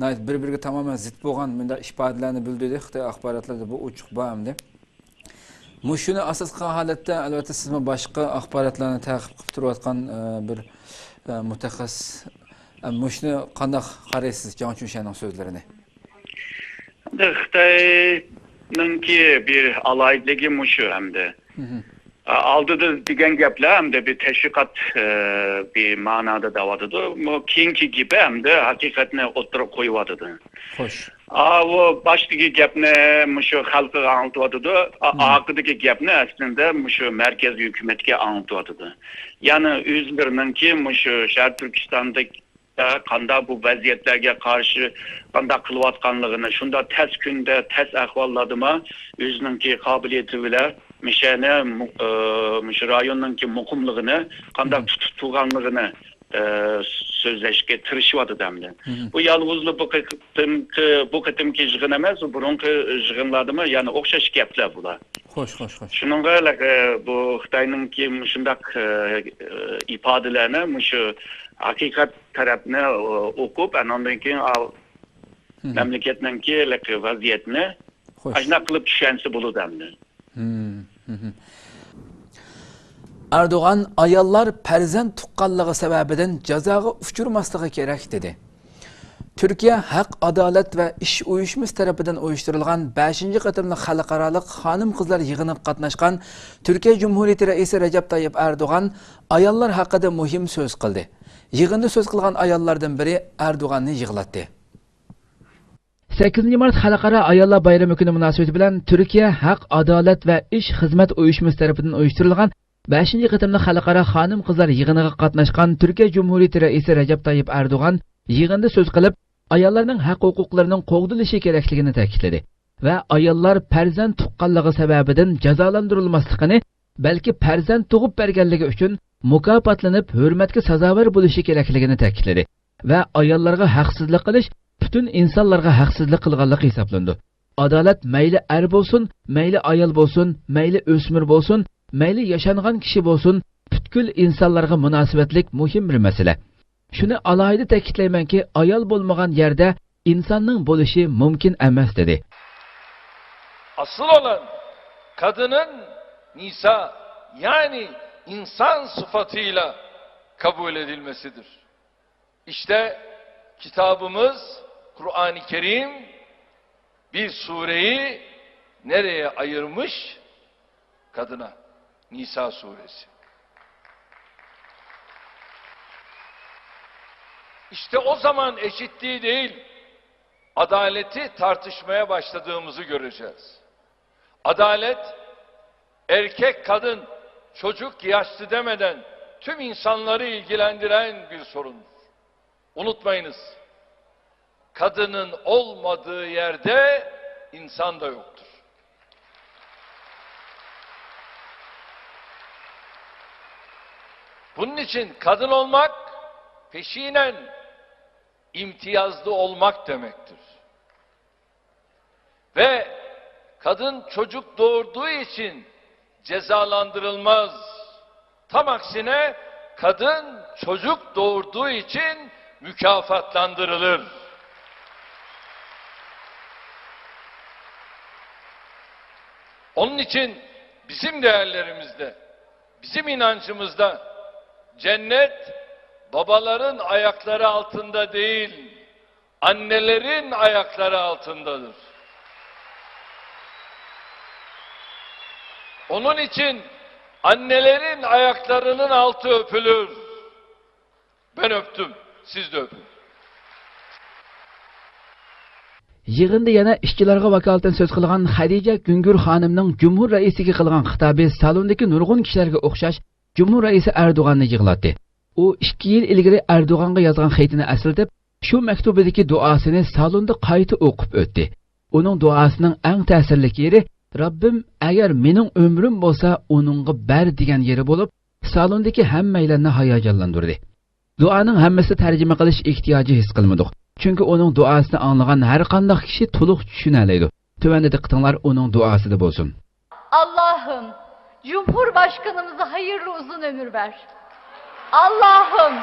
ناھايىتى بىر-بىرىگە تامامەن زىت بولغان مۇنداق ئىپادىلەرنى بىلدۈردى. خىتاي ئاخباراتلىرىدا بۇ ئوچۇق بار ئەمدى. مۇشۇنى ئاساس قىلغان ھالەتتە، ئەلۋەتتە، سىزمۇ باشقا ئاخباراتلارنى تەقىب قىلىپ تۇرۇۋاتقان، ئە، بىر، ئە، مۇتەخەسسىس. ئە، مۇشۇنى قانداق قارايسىز، جاڭ چۈنشەننىڭ سۆزلىرىنى؟ خىتاينىڭكى بىر ئالاھىدىلىكى مۇشۇ ئەمدى. مھم. ئە، ئالدىدا دېگەن گەپلەر ئەمدى بىر تەشۋىقات، ئە، بىر مەنادا دەۋاتىدۇ. بۇ كېيىنكى گېپى ئەمدى ھەقىقەتنى ئوتتۇرىغا قويۇۋاتىدۇ. خوش. ئاۋۇ باشتىكى گەپنى مۇشۇ خەلقىگە ئاڭلىتىۋاتىدۇ. ئا-، مم. ئارقىدىكى گەپنى ئەسلىندە مۇشۇ مەركەزىي ھۆكۈمەتكە ئاڭلىتىۋاتىدۇ. يەنى ئۆزلىرىنىڭكى مۇشۇ شەرقىي تۈركىستاندا قانداق بۇ ۋەزىيەتلەرگە قارشى قانداق قىلىۋاتقانلىقىنى، شۇنداق تەس كۈندە، تەس ئەھۋاللاردىمۇ ئۆزىنىڭكى قابىلىيىتى بىلەن مىشەنى مۇ-، ئە، مۇشۇ رايوننىڭكى مۇقىملىقىنى قانداق مم. تۇتۇپ تۇرغانلىقىنى ئە، سۆزلەشكە تىرىشىۋاتىدۇ ئەمدى. مم. بۇ يالغۇزلا بۇ قېتىمقى، بۇ قېتىمقى يىغىن ئەمەس، بۇ بۇرۇنقى يىغىنلاردىمۇ يەنە ئوخشاش گەپلەر بۇلار. خوش، خوش، خوش. شۇنىڭغا، ئە، بۇ خىتاينىڭكى مۇشۇنداق، ئە، ئە، ئىپادىلەرنى، مۇشۇ ھەقىقەت تەرەپنى، ئە، ئوقۇپ، ئاندىن كېيىن، ئا، مم. مەملىكەتنىڭكى، ئە، ۋەزىيەتنى خوش. ئاشۇنداق قىلىپ چۈشەنسە بولىدۇ ئەمدى. ھىم، ھىم، ھىم. ئەردوغان، ئاياللار پەرزەنت تۇغقانلىقى سەۋەبىدىن جازاغا ئۇچرىماسلىقى كېرەك، دېدى. تۈركىيە ھەق، ئادالەت ۋە ئىش ئۇيۇشمىسى تەرىپىدىن ئۇيۇشتۇرۇلغان بەشىنچى قېتىملىق خەلقئارالىق خانىم-قىزلار يىغىنىغا قاتناشقان تۈركىيە جۇمھۇرىيىتى رەئىسى رەجەپ تايىپ ئەردوغان ئاياللار ھەققىدە مۇھىم سۆز قىلدى. يىغىندا سۆز قىلغان ئاياللاردىن بىرى ئەردوغاننى يىغلاتتى. سەككىزىنچى مارت خەلقئارا ئاياللار بايرىمى كۈنى مۇناسىۋىتى بىلەن تۈركىيە ھەق، ئادالەت ۋە ئىش خىزمەت ئۇيۇشمىسى تەرىپىدىن ئۇيۇشتۇرۇلغان بەشىنچى قېتىملىق خەلقئارا خانىم-قىزلار يىغىنىغا قاتناشقان تۈركىيە جۇمھۇرىيىتى رەئىسى رەجەپ تايىپ ئەردوغان يىغىندا سۆز قىلىپ، ئاياللارنىڭ ھەق-ھوقۇقلىرىنىڭ قوغدىلىشى كېرەكلىكىنى تەكىتلىدى ۋە ئاياللار پەرزەنت تۇغقانلىقى سەۋەبىدىن جازالاندۇرۇلماسلىقىنى، بەلكى پەرزەنت تۇغۇپ بەرگەنلىكى ئۈچۈن مۇكاپاتلىنىپ، ھۆرمەتكە سازاۋەر بولۇشى كېرەكلىكىنى تەكىتلىدى ۋە ئاياللارغا ھەقسىزلىق قىلىش پۈتۈن ئىنسانلارغا ھەقسىزلىق قىلغانلىق ھېسابلىنىدۇ. ئادالەت مەيلى ئەر بولسۇن، مەيلى ئايال بولسۇن، مەيلى ئۆسمۈر بولسۇن، مەيلى ياشانغان كىشى بولسۇن، پۈتكۈل ئىنسانلارغا مۇناسىۋەتلىك مۇھىم بىر مەسىلە. شۇنى ئالاھىدە تەكىتلەيمەنكى، ئايال بولمىغان يەردە ئىنساننىڭ بولۇشى مۇمكىن ئەمەس، دېدى. Asıl olan kadının nisa, yani insan sıfatıyla kabul edilmesidir. İşte kitabımız Kur'an-ı Kerim bir sureyi nereye ayırmış? Kadına. Nisa suresi. İşte o zaman eşittiği değil, adaleti tartışmaya başladığımızı göreceğiz. Adalet, erkek, kadın, çocuk, yaşlı demeden tüm insanları ilgilendiren bir sorundur. Unutmayınız, kadının olmadığı yerde insan da yoktur. Bunun için kadın olmak peşinen imtiyazlı olmak demektir. Ve kadın çocuk doğurduğu için cezalandırılmaz. Tam aksine kadın çocuk doğurduğu için mükafatlandırılır. Onun için bizim değerlerimizde, bizim inancımızda cennet babaların ayakları altında değil, annelerin ayakları altındadır. Onun için annelerin ayaklarının altı öpülür. Ben öptüm, siz de öpün. يىغىندا يەنە ئىشچىلارغا ۋاكالىتەن سۆز قىلغان خەدىجە گۈڭگۈر خانىمنىڭ جۇمھۇر رەئىسىگە قىلغان خىتابى سالوندىكى نۇرغۇن كىشىلەرگە ئوخشاش جۇمھۇر رەئىسى ئەردوغاننى يىغلاتتى. ئۇ ئىككى يىل ئىلگىرى ئەردوغانغا يازغان خېتىنى ئەسلىتىپ، شۇ مەكتۇبىدىكى دۇئاسىنى سالوندا قايتا ئوقۇپ ئۆتتى. ئۇنىڭ دۇئاسىنىڭ ئەڭ تەسىرلىك يېرى، رەببىم، ئەگەر مېنىڭ ئۆمرۈم بولسا، ئۇنىڭغا بەر، دېگەن يېرى بولۇپ، سالوندىكى ھەممەيلەننى ھاياجانلاندۇردى. دۇئانىڭ ھەممىسىنى تەرجىمە قىلىش ئېھتىياجى ھېس قىلمىدۇق. چۈنكى ئۇنىڭ دۇئاسىنى ئاڭلىغان ھەرقانداق كىشى تولۇق چۈشىنەلەيدۇ. تۆۋەندە دىققىتىڭلار ئۇنىڭ دۇئاسىدا بولسۇن. Allah'ım, Cumhurbaşkanımıza hayırlı uzun ömür ver. Allah'ım,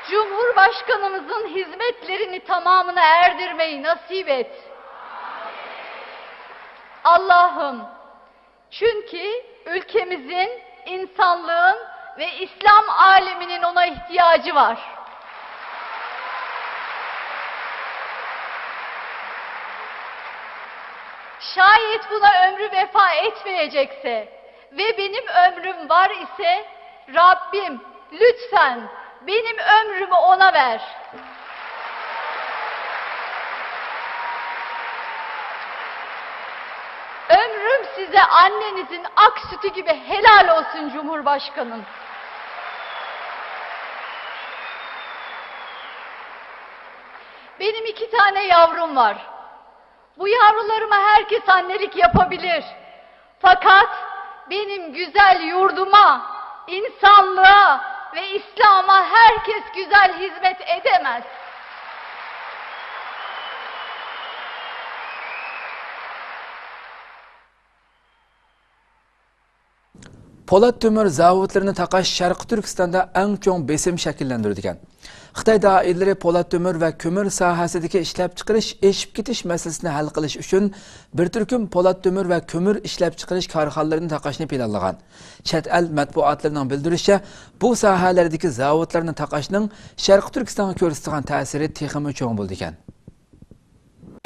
Cumhurbaşkanımızın hizmetlerini tamamına erdirmeyi nasip et. Allah'ım, çünkü ülkemizin, insanlığın ve İslam aleminin ona ihtiyacı var. Şayet buna ömrü vefa etmeyecekse ve benim ömrüm var ise, Rabbim, lütfen benim ömrümü ona ver. Ömrüm size annenizin ak sütü gibi helal olsun Cumhurbaşkanım. Benim iki tane yavrum var. Bu yavrularıma herkes annelik yapabilir. Fakat benim güzel yurduma, insanlığa ve İslam'a herkes güzel hizmet edemez. پولات تۆمۈر زاۋۇتلىرىنى تاقاش شەرقىي تۈركىستاندا ئەڭ چوڭ بېسىم شەكىللەندۈرىدىكەن. خىتاي دائىرىلىرى پولات تۆمۈر ۋە كۆمۈر ساھەسىدىكى ئىشلەپچىقىرىش ئېشىپ كېتىش مەسىلىسىنى ھەل قىلىش ئۈچۈن بىر تۈركۈم پولات تۆمۈر ۋە كۆمۈر ئىشلەپچىقىرىش كارخانىلىرىنى تاقاشنى پىلانلىغان. چەت ئەل مەتبۇئاتلىرىنىڭ بىلدۈرۈشىچە، بۇ ساھەلەردىكى زاۋۇتلارنى تاقاشنىڭ شەرقىي تۈركىستانغا كۆرسىتىدىغان تەسىرى تېخىمۇ چوڭ بولىدىكەن.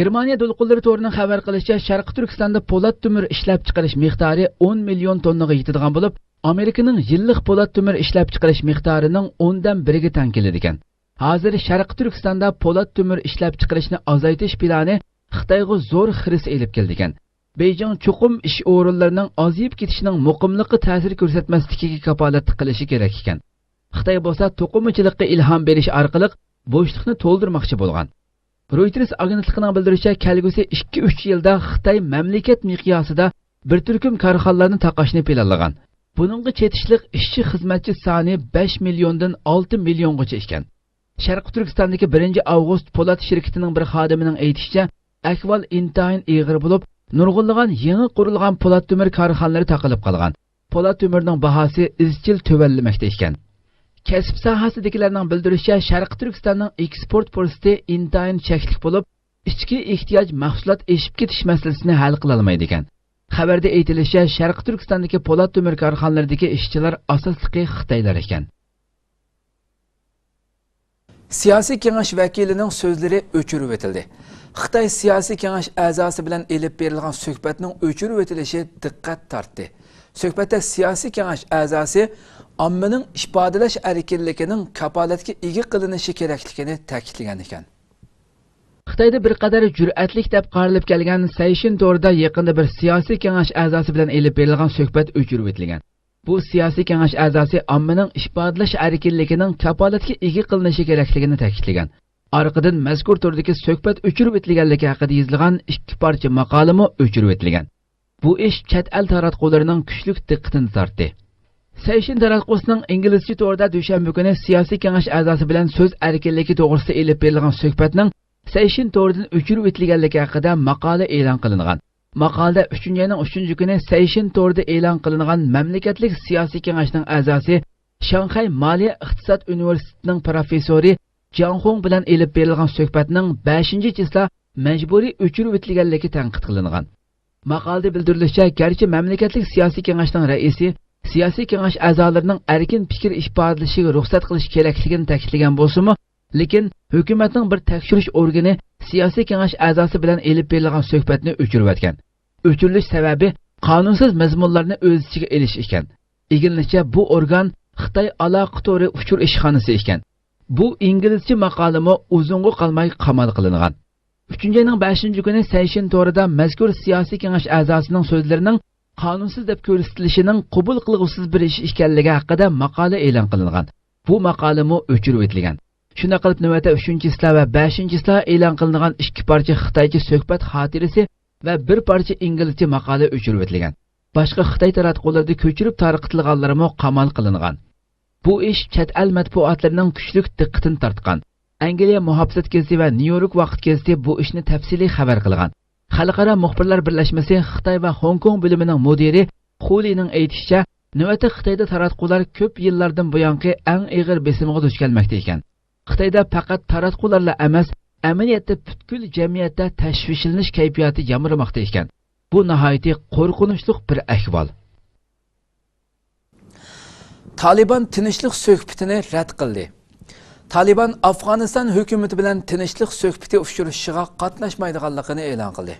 گېرمانىيە دولقۇنلىرى تورىنىڭ خەۋەر قىلىشىچە، شەرقىي تۈركىستاندا پولات تۆمۈر ئىشلەپچىقىرىش مىقدارى ئون مىليون توننىغا يېتىدىغان بولۇپ، ئامېرىكىنىڭ يىللىق پولات تۆمۈر ئىشلەپچىقىرىش مىقدارىنىڭ ئوندىن بىرىگە تەڭ كېلىدىكەن. ھازىر شەرقىي تۈركىستاندا پولات تۆمۈر ئىشلەپچىقىرىشنى ئازايتىش پىلانى خىتايغا زور خىرىس ئېلىپ كېلىدىكەن. بېيجىڭ چوقۇم ئىش ئورۇنلىرىنىڭ ئازىيىپ كېتىشىنىڭ مۇقىملىققا تەسىر كۆرسەتمەسلىكىگە كاپالەتلىك قىلىشى كېرەك ئىكەن. خىتاي بولسا توقۇمىچىلىققا ئىلھام بېرىش ئارقىلىق بوشلۇقنى تولدۇرماقچى بولغان. رويتېرس ئاگېنتلىقىنىڭ بىلدۈرۈشىچە، كەلگۈسى ئىككى ئۈچ يىلدا خىتاي مەملىكەت مىقياسىدا بىر تۈركۈم كارخانىلارنى تاقاشنى پىلانلىغان. بۇنىڭغا چېتىشلىق ئىشچى-خىزمەتچى سانى بەش مىليوندىن ئالتە مىليونغىچە ئىكەن. شەرقىي تۈركىستاندىكى بىرىنچى ئاۋغۇست پولات شىركىتىنىڭ بىر خادىمىنىڭ ئېيتىشىچە، ئەھۋال ئىنتايىن ئېغىر بولۇپ، نۇرغۇنلىغان يېڭى قۇرۇلغان پولات تۆمۈر كارخانىلىرى تاقىلىپ قالغان. پولات تۆمۈرنىڭ باھاسى ئىزچىل تۆۋەنلىمەكتە ئىكەن. كەسىپ ساھەسىدىكىلەرنىڭ بىلدۈرۈشىچە، شەرقىي تۈركىستاننىڭ ئېكسپورت پۇرسىتى ئىنتايىن چەكلىك بولۇپ، ئىچكى ئېھتىياج مەھسۇلات ئېشىپ كېتىش مەسىلىسىنى ھەل قىلالمايدىكەن. خەۋەردە ئېيتىلىشىچە، شەرقىي تۈركىستاندىكى پولات تۆمۈر كارخانىلىرىدىكى ئىشچىلار ئاساسلىقى خىتايلار ئىكەن. سىياسىي كېڭەش ۋەكىلىنىڭ سۆزلىرى ئۆچۈرۈۋېتىلدى. خىتاي سىياسىي كېڭەش ئەزاسى بىلەن ئېلىپ بېرىلغان سۆھبەتنىڭ ئۆچۈرۈۋېتىلىشى دىققەت تارتتى. سۆھبەتتە سىياسىي كېڭەش ئەزاسى ئاممىنىڭ ئىپادىلەش ئەركىنلىكىنىڭ كاپالەتكە ئىگە قىلىنىشى كېرەكلىكىنى تەكىتلىگەن ئىكەن. خىتايدا بىر قەدەر جۈرئەتلىك دەپ قارىلىپ كەلگەن سەيشىن توردا يېقىندا بىر سىياسىي كېڭەش ئەزاسى بىلەن ئېلىپ بېرىلغان سۆھبەت ئۆچۈرۈۋېتىلگەن. بۇ سىياسىي كېڭەش ئەزاسى ئاممىنىڭ ئىپادىلەش ئەركىنلىكىنىڭ كاپالەتكە ئىگە قىلىنىشى كېرەكلىكىنى تەكىتلىگەن. ئارقىدىن مەزكۇر توردىكى سۆھبەت ئۆچۈرۈۋېتىلگەنلىكى ھەققىدە يېزىلغان ئىككى پارچە ماقالىمۇ ئۆچۈرۈۋېتىلگەن. بۇ ئىش چەت ئەل تاراتقۇلىرىنىڭ كۈچلۈك دىققىتىنى تارتتى. سەيشىن تاراتقۇسىنىڭ ئىنگلىزچە تورىدا دۈشەنبە كۈنى سىياسىي كېڭەش ئەزاسى بىلەن سۆز ئەركىنلىكى توغرىسىدا ئېلىپ بېرىلغان سۆھبەتنىڭ سەيشىن تورىدىن ئۆچۈرۈۋېتىلگەنلىكى ھەققىدە ماقالە ئېلان قىلىنغان. ماقالىدە ئۈچىنچى ئاينىڭ ئۈچىنچى كۈنى سەيشىن تورىدا ئېلان قىلىنغان مەملىكەتلىك سىياسىي كېڭەشنىڭ ئەزاسى، شاڭخەي مالىيە ئىقتىساد ئۇنىۋېرسىتېتىنىڭ پروفېسسورى جاڭ خۇڭ بىلەن ئېلىپ بېرىلغان سۆھبەتنىڭ بەشىنچى چىسلا مەجبۇرىي ئۆچۈرۈۋېتىلگەنلىكى تەنقىد قىلىنغان. ماقالىدە بىلدۈرۈلۈشىچە، گەرچە مەملىكەتلىك سىياسىي كېڭەشنىڭ رەئىسى سىياسىي كېڭەش ئەزالىرىنىڭ ئەركىن پىكىر ئىپادىلىشىگە رۇخسەت قىلىش كېرەكلىكىنى تەكىتلىگەن بولسىمۇ، لېكىن ھۆكۈمەتنىڭ بىر تەكشۈرۈش ئورگىنى سىياسىي كېڭەش ئەزاسى بىلەن ئېلىپ بېرىلغان سۆھبەتنى ئۆچۈرۈۋەتكەن. ئۆچۈرۈلۈش سەۋەبى قانۇنسىز مەزمۇنلارنى ئۆز ئىچىگە ئېلىش ئىكەن. ئىگىلىنىشىچە، بۇ ئورگان خىتاي ئالاقە تورى ئۇچۇر ئىشخانىسى ئىكەن. بۇ ئىنگلىزچە ماقالىمۇ ئۇزۇنغا قالماي قامال قىلىنغان. ئۈچىنچى ئاينىڭ بەشىنچى كۈنى سەيشىن تورىدا مەزكۇر سىياسىي كېڭەش ئەزاسىنىڭ سۆزلىرىنىڭ قانۇنسىز دەپ كۆرسىتىلىشىنىڭ قوبۇل قىلغۇسىز بىر ئىش ئىكەنلىكى ھەققىدە ماقالە ئېلان قىلىنغان. بۇ ماقالىمۇ ئۆچۈرۈۋېتىلگەن. شۇنداق قىلىپ، نۆۋەتتە ئۈچىنچى چىسلا ۋە بەشىنچى چىسلا ئېلان قىلىنغان ئىككى پارچە خىتايچە سۆھبەت خاتىرىسى ۋە بىر پارچە ئىنگلىزچە ماقالە ئۆچۈرۈۋېتىلگەن. باشقا خىتاي تاراتقۇلىرىدا كۆچۈرۈپ تارقىتىلغانلىرىمۇ قامال قىلىنغان. بۇ ئىش چەت ئەل مەتبۇئاتلىرىنىڭ كۈچلۈك دىققىتىنى تارتقان. ئەنگلىيە مۇھاپىزەت گېزىتى ۋە نيۇ يورك ۋاقىت گېزىتى بۇ ئىشنى تەپسىلىي خەۋەر قىلغان. خەلقئارا مۇخبىرلار بىرلەشمىسى خىتاي ۋە خوڭكوڭ بۆلۈمىنىڭ مۇدىرى خۇ لىنىڭ ئېيتىشىچە، نۆۋەتتە خىتايدا تاراتقۇلار كۆپ يىللاردىن بۇيانقى ئەڭ ئېغىر بېسىمغا دۇچ كەلمەكتە ئىكەن. خىتايدا پەقەت تاراتقۇلارلا ئەمەس، ئەمەلىيەتتە پۈتكۈل جەمئىيەتتە تەشۋىشلىنىش كەيپىياتى يامرىماقتا ئىكەن. بۇ ناھايىتى قورقۇنچلۇق بىر ئەھۋال. تالىبان تىنچلىق سۆھبىتىنى رەت قىلدى. تالىبان ئافغانىستان ھۆكۈمىتى بىلەن تىنچلىق سۆھبىتى ئۇچرىشىشىغا قاتناشمايدىغانلىقىنى ئېلان قىلدى.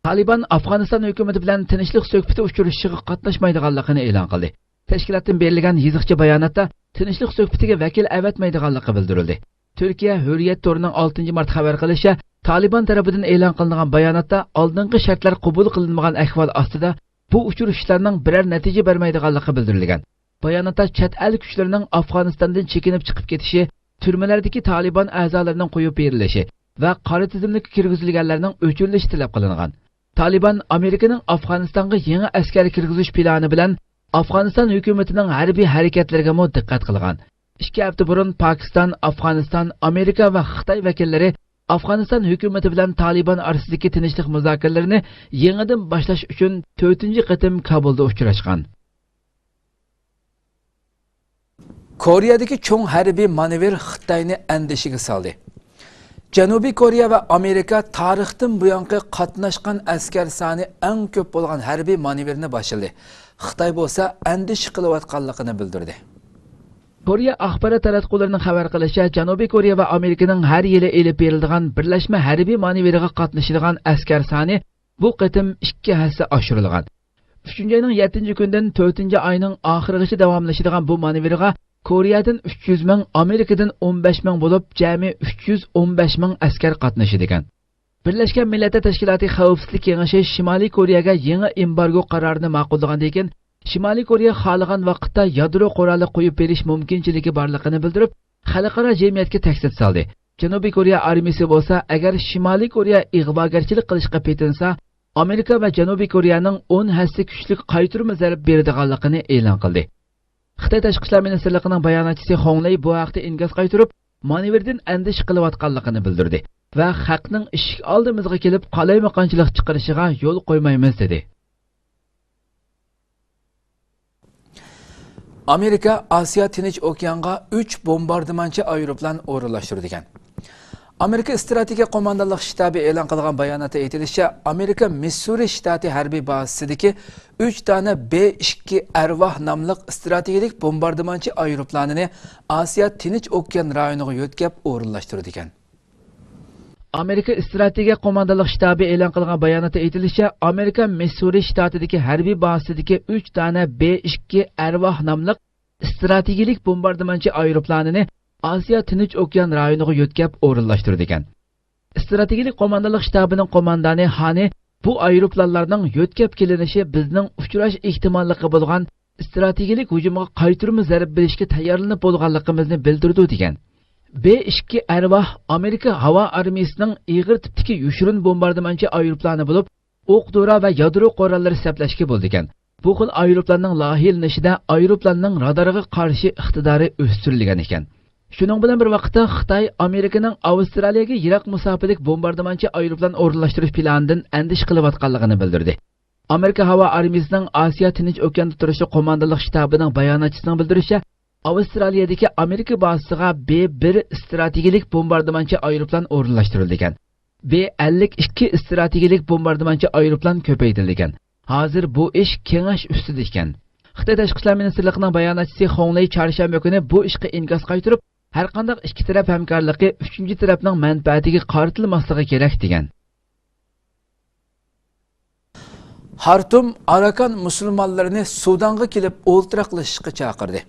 تالىبان ئافغانىستان ھۆكۈمىتى بىلەن تىنچلىق سۆھبىتى ئۇچرىشىشىغا قاتناشمايدىغانلىقىنى ئېلان قىلدى. تەشكىلاتتىن بېرىلگەن يېزىقچە باياناتتا تىنچلىق سۆھبىتىگە ۋەكىل ئەۋەتمەيدىغانلىقى بىلدۈرۈلدى. تۈركىيە ھۆرىيەت تورىنىڭ ئالتىنچى مارت خەۋەر قىلىشىچە، تالىبان تەرىپىدىن ئېلان قىلىنغان باياناتتا ئالدىنقى شەرتلەر قوبۇل قىلىنمىغان ئەھۋال ئاستىدا بۇ ئۇچرىشىشلارنىڭ بىرەر نەتىجە بەرمەيدىغانلىقى بىلدۈرۈلگەن. باياناتتا چەت ئەل كۈچلىرىنىڭ ئافغانىستاندىن چېكىنىپ چىقىپ كېتىشى، تۈرمىلەردىكى تالىبان ئەزالىرىنىڭ قويۇپ بېرىلىشى ۋە قارا تىزىملىككە كىرگۈزۈلگەنلەرنىڭ ئۆچۈرۈلۈشى تەلەپ قىلىنغان. تالىبان ئامېرىكىنىڭ ئافغانىستانغا يېڭى ئەسكەر كىرگۈزۈش پىلانى بىلەن ئافغانىستان ھۆكۈمىتىنىڭ ھەربىي ھەرىكەتلىرىگىمۇ دىققەت قىلغان. ئىككى ھەپتە بۇرۇن پاكىستان، ئافغانىستان، ئامېرىكا ۋە خىتاي ۋەكىللىرى ئافغانىستان ھۆكۈمىتى بىلەن تالىبان ئارىسىدىكى تىنچلىق مۇزاكىرىلىرىنى يېڭىدىن باشلاش ئۈچۈن تۆتىنچى قېتىم كابۇلدا ئۇچراشقان. كورېيەدىكى چوڭ ھەربىي مانېۋىر خىتاينى ئەندىشىگە سالدى. جەنۇبىي كورېيە ۋە ئامېرىكا تارىختىن بۇيانقى قاتناشقان ئەسكەر سانى ئەڭ كۆپ بولغان ھەربىي مانېۋىرنى باشلىدى. خىتاي بولسا ئەندىشە قىلىۋاتقانلىقىنى بىلدۈردى. كورېيە ئاخبارات تاراتقۇلىرىنىڭ خەۋەر قىلىشىچە، جەنۇبىي كورېيە ۋە ئامېرىكىنىڭ ھەر يىلى ئېلىپ بېرىلىدىغان بىرلەشمە ھەربىي مانېۋىرىغا قاتنىشىدىغان ئەسكەر سانى بۇ قېتىم ئىككى ھەسسە ئاشۇرۇلغان. ئۈچىنچى ئاينىڭ يەتتىنچى كۈنىدىن تۆتىنچى ئاينىڭ ئاخىرىغىچە داۋاملىشىدىغان بۇ مانېۋىرغا كورېيەدىن ئۈچ يۈز مىڭ، ئامېرىكىدىن ئون بەش مىڭ بولۇپ، جەمئىي ئۈچ يۈز ئون بەش مىڭ ئەسكەر قاتنىشىدىكەن. بىرلەشكەن مىللەتلەر تەشكىلاتى خەۋپسىزلىك كېڭىشى شىمالىي كورېيەگە يېڭى ئېمبارگو قارارىنى ماقۇللىغاندىن كېيىن، شىمالىي كورېيە خالىغان ۋاقىتتا يادرو قورالى قويۇپ بېرىش مۇمكىنچىلىكى بارلىقىنى بىلدۈرۈپ، خەلقئارا جەمئىيەتكە تەھدىت سالدى. جەنۇبىي كورېيە ئارمىيىسى بولسا، ئەگەر شىمالىي كورېيە ئىغۋاگەرچىلىك قىلىشقا پېتىنسا، ئامېرىكا ۋە جەنۇبىي كورېيەنىڭ ئون ھەسسە كۈچلۈك قايتۇرما زەربە بېرىدىغانلىقىنى ئېلان قىلدى. خىتاي تاشقى ئىشلار مىنىستىرلىقىنىڭ باياناتچىسى خۇڭ لېي بۇ ھەقتە ئىنكاس قايتۇرۇپ، مانېۋىردىن ئەندىشە قىلىۋاتقانلىقىنى بىلدۈردى ۋە خەقنىڭ ئىشىك ئالدىمىزغا كېلىپ قالايمىقانچىلىق چىقىرىشىغا يول قويمايمىز، دېدى. ئامېرىكا ئاسىيا تىنچ ئوكيانغا ئۈچ بومباردىمانچى ئايروپىلان ئورۇنلاشتۇرىدىكەن. ئامېرىكا ئىستراتېگىيە قوماندانلىق شتابى ئېلان قىلغان باياناتتا ئېيتىلىشىچە، ئامېرىكا مىسسۇرى شتاتى ھەربىي بازىسىدىكى ئۈچ دانە بې ئىككى ئەرۋاھ ناملىق ئىستراتېگىيىلىك بومباردىمانچى ئايروپىلانىنى ئاسىيا تىنچ ئوكيان رايونىغا يۆتكەپ ئورۇنلاشتۇرىدىكەن. ئامېرىكا ئىستراتېگىيە قوماندانلىق شتابى ئېلان قىلغان باياناتتا ئېيتىلىشىچە، ئامېرىكا مىسسۇرى شتاتىدىكى ھەربىي بازىسىدىكى ئۈچ دانە بې ئىككى ئەرۋاھ ناملىق ئىستراتېگىيىلىك بومباردىمانچى ئايروپىلانىنى ئاسىيا تىنچ ئوكيان رايونىغا يۆتكەپ ئورۇنلاشتۇرىدىكەن. ئىستراتېگىيىلىك قوماندانلىق شتابىنىڭ قوماندانى خانى بۇ ئايروپىلانلارنىڭ يۆتكەپ كېلىنىشى بىزنىڭ ئۇچراش ئېھتىماللىقى بولغان ئىستراتېگىيىلىك ھۇجۇمغا قايتۇرما زەربە بېرىشكە تەييارلىنىپ بولغانلىقىمىزنى بىلدۈرىدۇ، دېگەن. بې ئىككى ئەرۋاھ ئامېرىكا ھاۋا ئارمىيىسىنىڭ ئېغىر تىپتىكى يوشۇرۇن بومباردىمانچى ئايروپىلانى بولۇپ، ئوق دورا ۋە يادرو قوراللىرى سەپلەشكە بولىدىكەن. بۇ خىل ئايروپىلاننىڭ لايىھىلىنىشىدە ئايروپىلاننىڭ رادارغا قارشى ئىقتىدارى ئۆستۈرۈلگەن ئىكەن. شۇنىڭ بىلەن بىر ۋاقىتتا، خىتاي ئامېرىكىنىڭ ئاۋسترالىيەگە يىراق مۇساپىلىك بومباردىمانچى ئايروپىلان ئورۇنلاشتۇرۇش پىلانىدىن ئەندىشە قىلىۋاتقانلىقىنى بىلدۈردى. ئامېرىكا ھاۋا ئارمىيىسىنىڭ ئاسىيا تىنچ ئوكياندا تۇرۇشلۇق قوماندانلىق شتابىنىڭ باياناتچىسىنىڭ بىلدۈرۈشىچە، ئاۋسترالىيەدىكى ئامېرىكا بازىسىغا بې بىر ئىستراتېگىيىلىك بومباردىمانچى ئايروپىلان ئورۇنلاشتۇرۇلىدىكەن. بې ئەللىك ئىككى ئىستراتېگىيىلىك بومباردىمانچى ئايروپىلان كۆپەيتىلىدىكەن. ھازىر بۇ ئىش كېڭەش ئۈستىدە ئىكەن. خىتاي تاشقى ئىشلار مىنىستىرلىقىنىڭ باياناتچىسى خۇڭ لېي چارشەنبە كۈنى بۇ ئىشقا ئىنكاس قايتۇرۇپ، ھەرقانداق ئىككى تەرەپ ھەمكارلىقى ئۈچىنچى تەرەپنىڭ مەنپەئەتىگە قارىتىلماسلىقى كېرەك، دېگەن. خارتۇم ئاراكان مۇسۇلمانلىرىنى سۇدانغا كېلىپ ئولتۇراقلىشىشقا چاقىردى.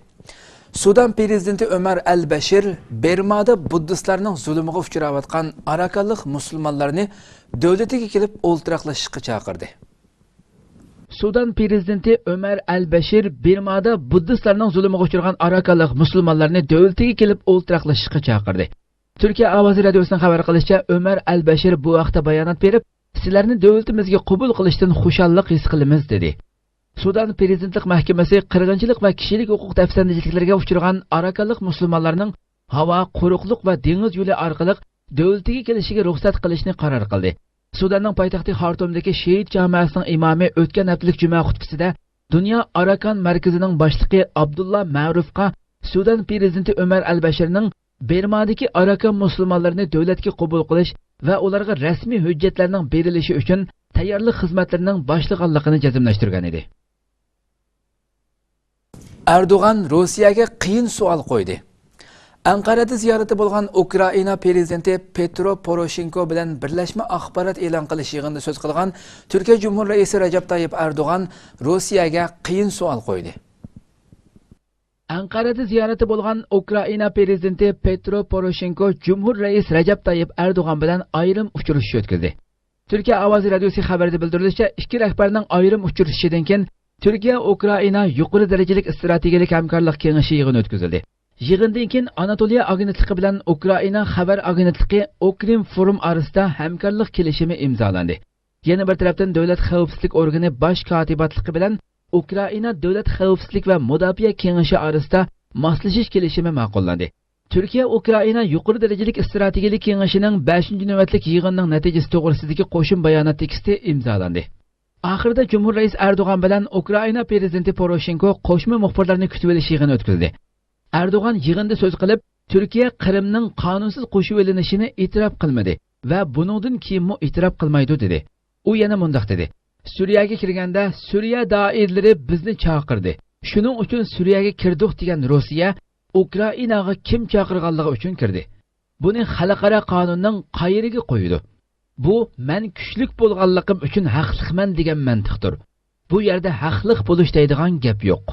سۇدان پىرېزىدېنتى ئۆمەر ئەل بەشىر بىرمادا بۇددىستلارنىڭ زۇلۇمىغا ئۇچراۋاتقان ئاراكانلىق مۇسۇلمانلارنى دۆلىتىگە كېلىپ ئولتۇراقلىشىشقا چاقىردى. سۇدان پىرېزىدېنتى ئۆمەر ئەل بەشىر بىرمادا بۇددىستلارنىڭ زۇلۇمىغا ئۇچرىغان ئاراكانلىق مۇسۇلمانلارنى دۆلىتىگە كېلىپ ئولتۇراقلىشىشقا چاقىردى. تۈركىيە ئاۋازى رادىيوسىنىڭ خەۋەر قىلىشىچە، ئۆمەر ئەل بەشىر بۇ ھەقتە بايانات بېرىپ، سىلەرنى دۆلىتىمىزگە قوبۇل قىلىشتىن خۇشاللىق ھېس قىلىمىز، دېدى. سۇدان پىرېزىدېنتلىق مەھكىمىسى قىرغىنچىلىق ۋە كىشىلىك ھوقۇق دەپسەندىچىلىكلىرىگە ئۇچرىغان ئاراكانلىق مۇسۇلمانلارنىڭ ھاۋا، قۇرۇقلۇق ۋە دېڭىز يولى ئارقىلىق دۆلىتىگە كېلىشىگە رۇخسەت قىلىشنى قارار قىلدى. سۇداننىڭ پايتەختى خارتۇمدىكى شېھىت جامائەسىنىڭ ئىمامى ئۆتكەن ھەپتىلىك جۈمە خۇتبىسىدە دۇنيا ئاراكان مەركىزىنىڭ باشلىقى ئابدۇللا مەرۇفقا سۇدان پىرېزىدېنتى ئۆمەر ئەل بەشىرنىڭ بىرمادىكى ئاراكان مۇسۇلمانلىرىنى دۆلەتكە قوبۇل قىلىش ۋە ئۇلارغا رەسمىي ھۆججەتلەرنىڭ بېرىلىشى ئۈچۈن تەييارلىق خىزمەتلىرىنىڭ باشلىغانلىقىنى جەزملەشتۈرگەن ئىدى. ئەردوغان روسىيەگە قىيىن سوئال قويدى. ئەنقەرەدە زىيارىتى بولغان ئۇكرائىنا پىرېزىدېنتى پېترو پوروشېنكو بىلەن بىرلەشمە ئاخبارات ئېلان قىلىش يىغىنىدا سۆز قىلغان تۈركىيە جۇمھۇر رەئىسى رەجەپ تايىپ ئەردوغان روسىيەگە قىيىن سوئال قويدى. ئەنقەرەدە زىيارىتى بولغان ئۇكرائىنا پىرېزىدېنتى پېترو پوروشېنكو جۇمھۇر رەئىس رەجەپ تايىپ ئەردوغان بىلەن ئايرىم ئۇچرىشىش ئۆتكۈزدى. تۈركىيە ئاۋازى رادىيوسى خەۋىرىدە بىلدۈرۈلۈشىچە، ئىككى رەھبەرنىڭ ئايرىم ئۇچرىشىشىدىن كېيىن، تۈركىيە ئۇكرائىنا يۇقىرى دەرىجىلىك ئىستراتېگىيەلىك ھەمكارلىق كېڭىشى يىغىنى ئۆتكۈزۈلدى. يىغىندىن كېيىن ئاناتولىيە ئاگېنتلىقى بىلەن ئۇكرائىنا خەۋەر ئاگېنتلىقى ئوكرىم فورۇم ئارىسىدا ھەمكارلىق كېلىشىمى ئىمزالاندى. يەنە بىر تەرەپتىن، دۆلەت خەۋپسىزلىك ئورگىنى باش كاتىباتلىقى بىلەن ئۇكرائىنا دۆلەت خەۋپسىزلىك ۋە مۇداپىئە كېڭىشى ئارىسىدا ماسلىشىش كېلىشىمى ماقۇللاندى. تۈركىيە ئۇكرائىنا يۇقىرى دەرىجىلىك ئىستراتېگىيەلىك كېڭىشىنىڭ بەشىنچى نۆۋەتلىك يىغىنىنىڭ نەتىجىسى توغرىسىدىكى قوشۇن بايانات تېكىستى ئىمزالاندى. ئاخىرىدا جۇمھۇر رەئىس ئەردوغان بىلەن ئۇكرائىنا پىرېزىدېنتى پوروشېنكو قوشما مۇخبىرلارنى كۈتۈۋېلىش يىغىنى ئۆتكۈزدى. ئەردوغان يىغىندا سۆز قىلىپ، تۈركىيە قىرىمنىڭ قانۇنسىز قوشۇۋېلىنىشىنى ئېتىراپ قىلمىدى ۋە بۇنىڭدىن كېيىنمۇ ئېتىراپ قىلمايدۇ، دېدى. ئۇ يەنە مۇنداق دېدى: سۈرىيەگە كىرگەندە، سۈرىيە دائىرىلىرى بىزنى چاقىردى. شۇنىڭ ئۈچۈن سۈرىيەگە كىردۇق دېگەن روسىيە ئۇكرائىناغا كىم چاقىرغانلىقى ئۈچۈن كىردى. بۇنى خەلقئارا قانۇننىڭ قايىرىغا قويىدۇ؟ بۇ مەن كۈچلۈك بولغانلىقىم ئۈچۈن ھەقلىقمەن دېگەن مەنتىقتۇر. بۇ يەردە ھەقلىق بولۇش دەيدىغان گەپ يوق.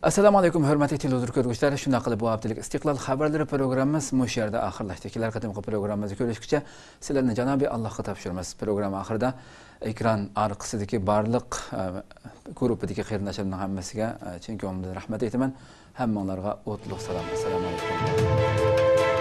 ئەسسالامۇ ئەلەيكۇم، ھۆرمەتلىك تېلېۋىزور كۆرگۈچىلەر. شۇنداق قىلىپ، بۇ ھەپتىلىك ئىستىقلال خەۋەرلىرى پروگراممىمىز مۇشۇ يەردە ئاخىرلاشتى. كېلەر قېتىمقى پروگراممىمىزدا كۆرۈشكىچە، سىلەرنى جانابىي ئاللاھقا تاپشۇرىمىز. پروگرامما ئاخىرىدا ئېكران ئارقىسىدىكى بارلىق، ئە، گۇرۇپپىدىكى قېرىنداشلىرىمنىڭ ھەممىسىگە، ئە، چىن كۆڭلۈمدىن رەھمەت ئېيتىمەن. ھەممىڭلارغا ئوتلۇق سالام. ئەسسالامۇ ئەلەيكۇم.